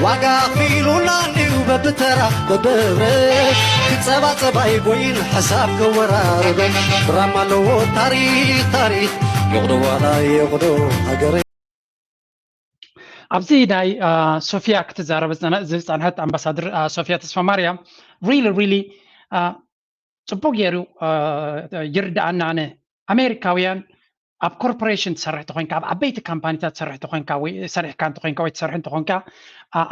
ዋጋ ኣኽፊሉና እንድዩ በብተራ በብህብረት ክፀባፀብ ኣይጎይን ሓሳብ ከወራርበን ድራማ ኣለዎ ታሪኽ ታሪኽ ይቕዶ ዋላ ይቕዶ ሃገረ ኣብዚ ናይ ሶፊያ ክትዛረብ ዝፀንሐት ኣምባሳደር ሶፊያ ተስፋ ማርያም really really ጽቡቅ ገይሩ ይርዳኣና። ኣነ ኣሜሪካውያን ኣብ ኮርፖሬሽን ትሰርሕ ተኮንካ፣ ኣብ ዓበይቲ ካምፓኒታት ትሰርሕ ተኮንካ፣ ወይ ሰሪሕካ እንተኮንካ ወይ ትሰርሕ እንተኮንካ፣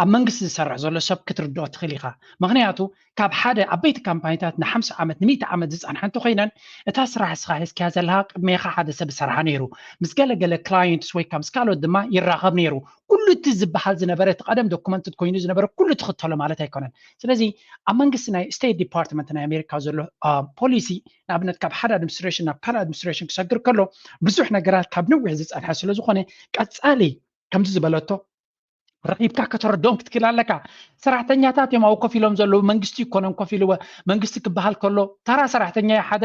ኣብ መንግስቲ ዝሰርሕ ዘሎ ሰብ ክትርድኦ ትኽእል ኢኻ። ምክንያቱ ካብ ሓደ ዓበይቲ ካምፓኒታት ንሓምሳ ዓመት ንሚእቲ ዓመት ዝፀንሓ እንተኮይነን፣ እታ ስራሕ እስኻ ሒዝካያ ዘለካ ቅድሜኻ ሓደ ሰብ ዝሰርሓ ነይሩ። ምስ ገለገለ ክላየንትስ ወይ ከዓ ምስ ካልኦት ድማ ይራኸብ ነይሩ። ኩሉ እቲ ዝበሃል ዝነበረ እቲ ቀደም ዶኩመንትድ ኮይኑ ዝነበረ ኩሉ ትኽተሎ ማለት ኣይኮነን። ስለዚ ኣብ መንግስቲ ናይ ስቴት ዲፓርትመንት ናይ ኣሜሪካ ዘሎ ፖሊሲ ንኣብነት ካብ ሓደ ኣድሚኒስትሬሽን ናብ ካልእ ኣድሚኒስትሬሽን ክሰግር ከሎ ብዙሕ ነገራት ካብ ነዊሕ ዝፀንሐ ስለዝኾነ ቀፃሊ ከምዚ ዝበለቶ ረኺብካ ከተረድኦም ክትክእል ኣለካ። ሰራሕተኛታት እዮም ኣብኡ ኮፍ ኢሎም ዘለዉ፣ መንግስቲ ይኮነን ኮፍ ኢልዎ። መንግስቲ ክበሃል ከሎ ተራ ሰራሕተኛ ሓደ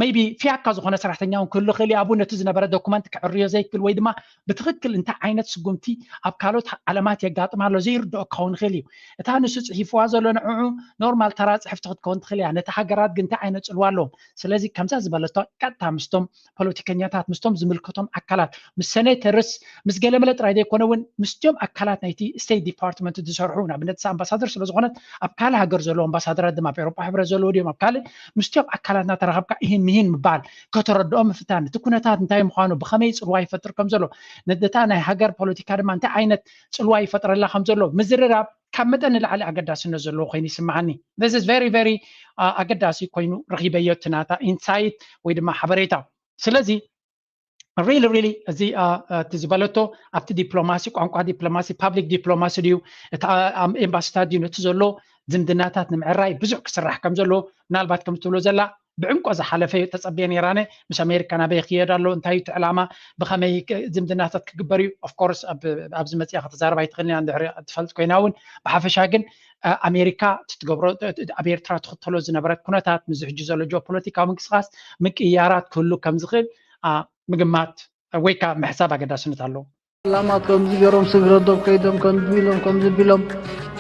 ሜይቢ ፍያካ ዝኾነ ሰራሕተኛ እውን ክህሉ ክእል ኣብኡ ነቲ ዝነበረ ዶኩመንት ክዕርዮ ዘይክእል ወይ ድማ ብትኽክል እንታይ ዓይነት ስጉምቲ ኣብ ካልኦት ዓለማት የጋጥም ኣሎ ዘይርድኦ ክኸውን ይኽእል እዩ። እታ ንሱ ፅሒፍዋ ዘሎ ንዕዑ ኖርማል ተራ ፅሕፍቲ ክትከውን ትኽእል እያ። ነቲ ሃገራት ግን እንታይ ዓይነት ፅልዋ ኣለዎም? ስለዚ ከምዛ ዝበለቶ ቀጥታ ምስቶም ፖለቲከኛታት ምስቶም ዝምልከቶም ኣካላት ምስ ሴኔተርስ ምስ ገለመለ ጥራይ ዘይኮነ እውን ምስቲኦም ኣካላት ናይቲ ስቴት ዲፓርትመንት ዝሰርሑ ንኣብነት ኣምባሳደር ስለዝኮነት ኣብ ካልእ ሃገር ዘለዉ ኣምባሳደራት ድማ ኣብ ኤሮጳ ሕብረት ዘለዉ ድዮም ኣብ ካልእ ምስቲኦም ኣካላት እናተራኸብካ ይህን ምሂን ምባል ከተረድኦ ምፍታን እቲ ኩነታት እንታይ ምዃኑ ብኸመይ ፅልዋ ይፈጥር ከም ዘሎ ነደታ ናይ ሃገር ፖለቲካ ድማ እንታይ ዓይነት ፅልዋ ይፈጥረላ ከም ዘሎ ምዝርራብ ካብ መጠን ንላዕሊ ኣገዳስነት ዘለዎ ኮይኑ ይስምዓኒ። This is very very ኣገዳሲ ኮይኑ ረኺበዮ እቲ ናታ ኢንሳይት ወይ ድማ ሓበሬታ። ስለዚ ሪሊ ሪሊ እዚ እቲ ዝበለቶ ኣብቲ ዲፕሎማሲ ቋንቋ ዲፕሎማሲ ፓብሊክ ዲፕሎማሲ ድዩ እቲ ኤምባሲታት ድዩ ነቲ ዘሎ ዝምድናታት ንምዕራይ ብዙሕ ክስራሕ ከም ዘሎ ምናልባት ከም ትብሎ ዘላ ብዕምቆ ዝሓለፈ ተፀብየ ነይራነ ምስ ኣሜሪካ ናበይ ክየድ ኣሎ እንታይ እቲ ዕላማ ብኸመይ ዝምድናታት ክግበር እዩ ኦፍኮርስ ኣብዚ መፅያ ከተዛረብ ኣይትኽእልን እያ እንድሕሪ ትፈልጥ ኮይና እውን ብሓፈሻ ግን ኣሜሪካ ትትገብሮ ኣብ ኤርትራ ትኽተሎ ዝነበረት ኩነታት ምዚ ሕጂ ዘሎ ጂኦፖለቲካዊ ምንቅስቃስ ምቅያራት ክህሉ ከም ዝኽእል ምግማት ወይ ከዓ ምሕሳብ ኣገዳስነት ኣለዎ። ላማት ከምዚ ገይሮም ስግረዶብ ከይዶም ከምዚ ቢሎም ከምዚ ቢሎም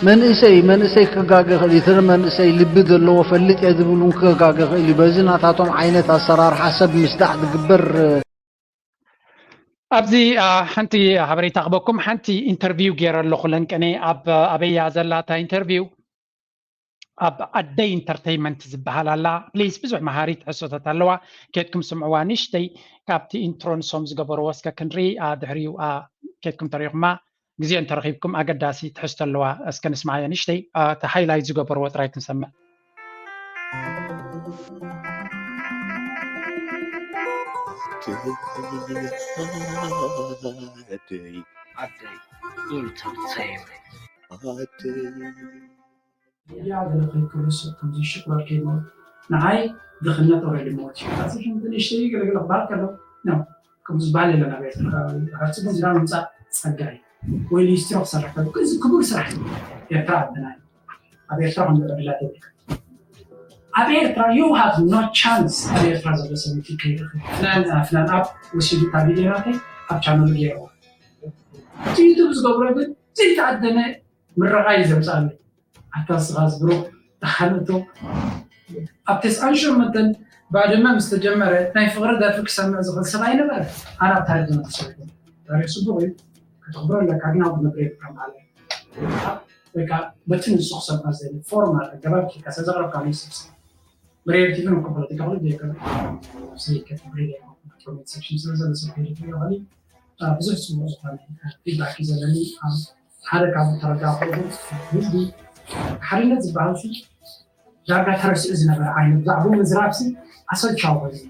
መንእሰይ መንእሰይ ክጋገ ይኽእል እዩ። እቲ መንእሰይ ልቢ ዘለዎ ፈልጥ እየ ዝብል እውን ክጋገ ይኽእል እዩ። በዚ ናታቶም ዓይነት ኣሰራርሓ ሰብ ምስዳዕ ዝግበር ኣብዚ ሓንቲ ሓበሬታ ክበኩም ሓንቲ ኢንተርቪው ገይረ ኣለኹ ለንቀኔ ኣብ ኣበያ ዘላ እታ ኢንተርቪው ኣብ ኣደይ ኢንተርተይመንት ዝበሃል ኣላ ፕሊስ ብዙሕ መሃሪት ሕሶታት ኣለዋ ኬድኩም ስምዕዋ ንሽተይ ካብቲ ኢንትሮ ንሶም ዝገበርዎ እስከ ክንርኢ ድሕሪኡ ኬድኩም ተሪኹማ ግዜ እንተረኺብኩም ኣገዳሲ ትሕዝቶ ኣለዋ እስከ ንስምዓዮ ንሽተይ እቲ ሃይላይት ዝገበርዎ ጥራይ ክንሰምዕ Entertainment. ያ ገለ ከይክርስ ከምዚ ሽቁራር ከይሞት ንዓይ ድኽነት ኦረዲ ሞት እዩ። ካብዚ ከም ንእሽተይ ገለገለ ክበሃል ከሎ ነው ከም ዝበሃል የለን ኣብ ኤርትራ ከባቢ። ሃብቲ ግን ዝና ምምፃእ ፀጋ እዩ። ወይ ሊስትሮ ክሰርሕ ከሎ እዚ ክቡር ስራሕ እዩ። ኤርትራ ዓድና እዩ። ኣብ ኤርትራ ከምዚ ዕድላት የብልካ። ኣብ ኤርትራ you have no chance ኣብ ኤርትራ ዘሎ ሰበይቲ ከይረኽብ ፍላን ፍላን ኣብ ወሲዱ እታ ቪድዮ ናተይ ኣብ ቻነሉ ገይርዋ። እቲ ዩቱብ ዝገብሮ ግን ዘይተኣደነ ምረቓ እዩ ዘምፅኣለይ። ኣታ ንስኻ እዚ ብሩኽ ደሓን እቶ ኣብ ተስዓን ሸሞንተን ባድመ ምስ ተጀመረ ናይ ፍቕሪ ደርፊ ክሰምዕ ዝኽእል ሰብ ኣይነበረ። ኣነ ኣብ ታሪኽ ዝነግር ሰብ ኣይኮነ። ታሪኽ ጽቡቕ እዩ ከተኽብሮ ኣለካ ግን ኣብ መድረኽ ከም ዓለም ወይ ከዓ በቲ ንሱ ክሰምዖ ዝደሊ ፎርማል ኣገባብ ኬድካ ስለ ዘቕረብካሉ ይስብሰብ። ብሬር ቲቪ ነው ፖለቲካ ሁሉ ጀከ ሲከት ብሬር ኮሜንት ሴክሽን ስለ ዘሎ ሰብ ከይዱ ይኸኒ ብዙሕ ጽቡቕ ዝኾነ ፊድባክ እዩ ዘለኒ። ሓደ ካብ ዝተረዳእኩ ግን ህዝቢ ሓድነት ዝበሃል ሲ ዳርጋ ተረሲዑ ዝነበረ ዓይነት ብዛዕባኡ ምዝራብ ሲ ኣሰልቻዊ ኮይኑ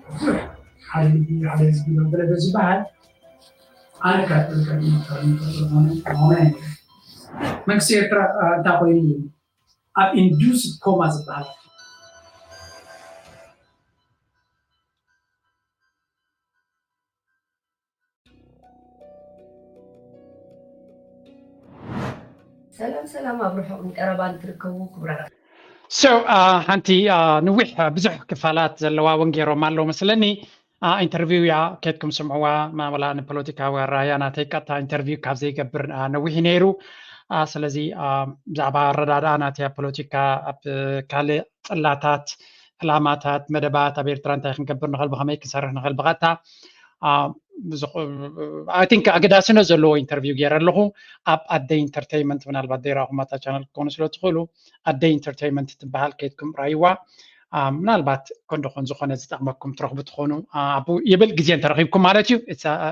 ሓደ ልቢ ሓደ ህዝቢ ገለ ዝበሃል ኣነ ካብ መንግስቲ ኤርትራ እንታይ ኮይኑ ኣብ ኢንዱስድ ኮማ ዝበሃል ሰላም ሰላም ኣብ ርሑቕን ቀረባን ትርከቡ ክቡራት So ሓንቲ ንዊሕ ብዙሕ ክፋላት ዘለዋ እውን ገይሮም ኣለዉ መስለኒ ኢንተርቪው እያ ኬድኩም ስምዕዋ ማመላ ንፖለቲካዊ ኣራያ ናተይ ቀጥታ ኢንተርቪው ካብ ዘይገብር ነዊሕ ነይሩ ስለዚ ብዛዕባ ኣረዳድኣ ናተያ ፖለቲካ ኣብ ካልእ ፅላታት ዕላማታት መደባት ኣብ ኤርትራ እንታይ ክንገብር ንኽእል ብኸመይ ክንሰርሕ ንኽእል ብቐጥታ I think ኣገዳስነት ዘለዎ ኢንተርቪው ገይረ ኣለኹ ኣብ ኣደይ ኢንተርቴይመንት ምናልባት ዘይረኣኹም ኣታ ቻነል ክኮኑ ስለ ትኽእሉ ኣደይ ኢንተርቴይመንት ትበሃል ከይድኩም ራይዋ ምናልባት ኮንዶ ኮን ዝኾነ ዝጠቕመኩም ትረኽቡ ትኾኑ። ኣብኡ ይብል ግዜ እንተረኺብኩም ማለት እዩ።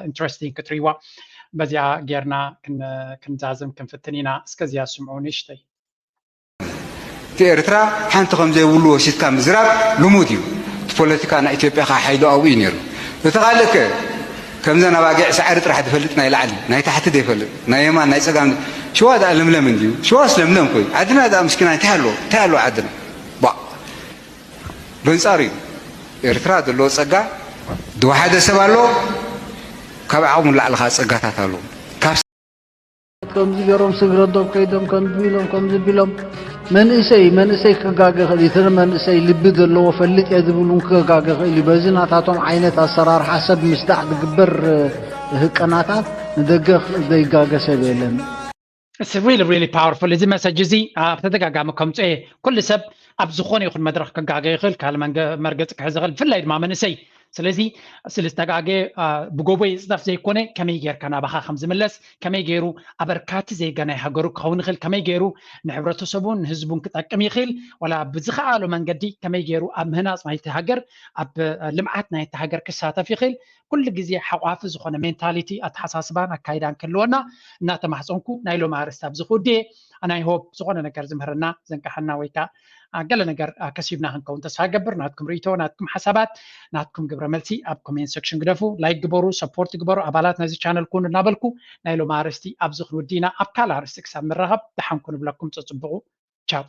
ኢንትረስቲንግ ክትርእይዋ። በዚኣ ጌርና ክንዛዝም ክንፍትን ኢና። እስከዚኣ ስምዑ ንእሽተይ። እቲ ኤርትራ ሓንቲ ከም ዘይብሉ ወሲድካ ምዝራብ ልሙድ እዩ። እቲ ፖለቲካ ናይ ኢትዮጵያ ከዓ ሓይሉ ኣብኡ እዩ ነይሩ። እቲ ካልእ ከ ከምዘን ኣባጊዕ ሳዕሪ ጥራሕ ዝፈልጥ ናይ ላዕሊ ናይ ታሕቲ ዘይፈልጥ ናይ የማን ናይ ፀጋም ሽዋ ደኣ ለምለም እንድዩ። ሽዋስ ለምለም ኮይ ዓድና ደኣ ምስኪና እንታይ ኣለዎ እንታይ ኣለዎ ዓድና ባ በንጻሩ እዩ። ኤርትራ ዘለዎ ጸጋ ዝወሓደ ሰብ ኣሎ። ካብ ዓቕሙ ንላዕሊ ከዓ ጸጋታት ኣለዎ። ካብ ከምዚ ገይሮም ስግረ ዶብ ከይዶም ከምዚ ቢሎም ከምዚ ቢሎም መንእሰይ መንእሰይ ክጋገ ይኽእል እዩ። እቲ መንእሰይ ልቢ ዘለዎ ፈልጥ እየ ዝብል እውን ክጋገ ይኽእል እዩ። በዚ ናታቶም ዓይነት ኣሰራርሓ ሰብ ምስዳዕ ዝግበር ህቀናታት ንደገ ዘይጋገ ሰብ የለን። It's really really powerful። እዚ መሰጅ እዚ ኣብ ተደጋጋሚ ከምፅኦ እየ። ኩሉ ሰብ ኣብ ዝኾነ ይኹን መድረኽ ክጋገ ይኽእል፣ ካልእ መንገ- መርገፂ ክሕዝ ይኽእል፣ ብፍላይ ድማ መንእሰይ። ስለዚ ስለዝተጋገ ብጎቦ ይፅደፍ ዘይኮነ ከመይ ጌርካ ናባኻ ከም ዝምለስ፣ ከመይ ገይሩ ኣበርካቲ ዜጋ ናይ ሃገሩ ክኸውን ይኽእል፣ ከመይ ገይሩ ንሕብረተሰቡን ንህዝቡን ክጠቅም ይኽእል፣ ዋላ ብዝኸኣሎ መንገዲ ከመይ ገይሩ ኣብ ምህናፅ ናይቲ ሃገር፣ ኣብ ልምዓት ናይቲ ሃገር ክሳተፍ ይኽእል። ኩሉ ግዜ ሓቋፊ ዝኾነ ሜንታሊቲ ኣተሓሳስባን ኣካይዳን ክህልወና እናተማሕፀንኩ ናይ ሎሚ ኣርእስቲ ኣብዚ ክውድእ። ኣናይ ሆፕ ዝኾነ ነገር ዝምህረና ዘንቀሐና ወይ ከዓ ገለ ነገር ከሲብና ክንከውን ተስፋ ገብር። ናትኩም ርእቶ፣ ናትኩም ሓሳባት፣ ናትኩም ግብረ መልሲ ኣብ ኮሜንት ሴክሽን ግደፉ። ላይክ ግበሩ፣ ሰፖርት ግበሩ፣ ኣባላት ናይዚ ቻነል ኩኑ እናበልኩ ናይ ሎሚ ኣርእስቲ ኣብዚ ክንውድእ ኢና። ኣብ ካልእ ኣርእስቲ ክሳብ ንራኸብ ደሓን ኩኑ ብለኩም። ፀፅብቑ። ቻው።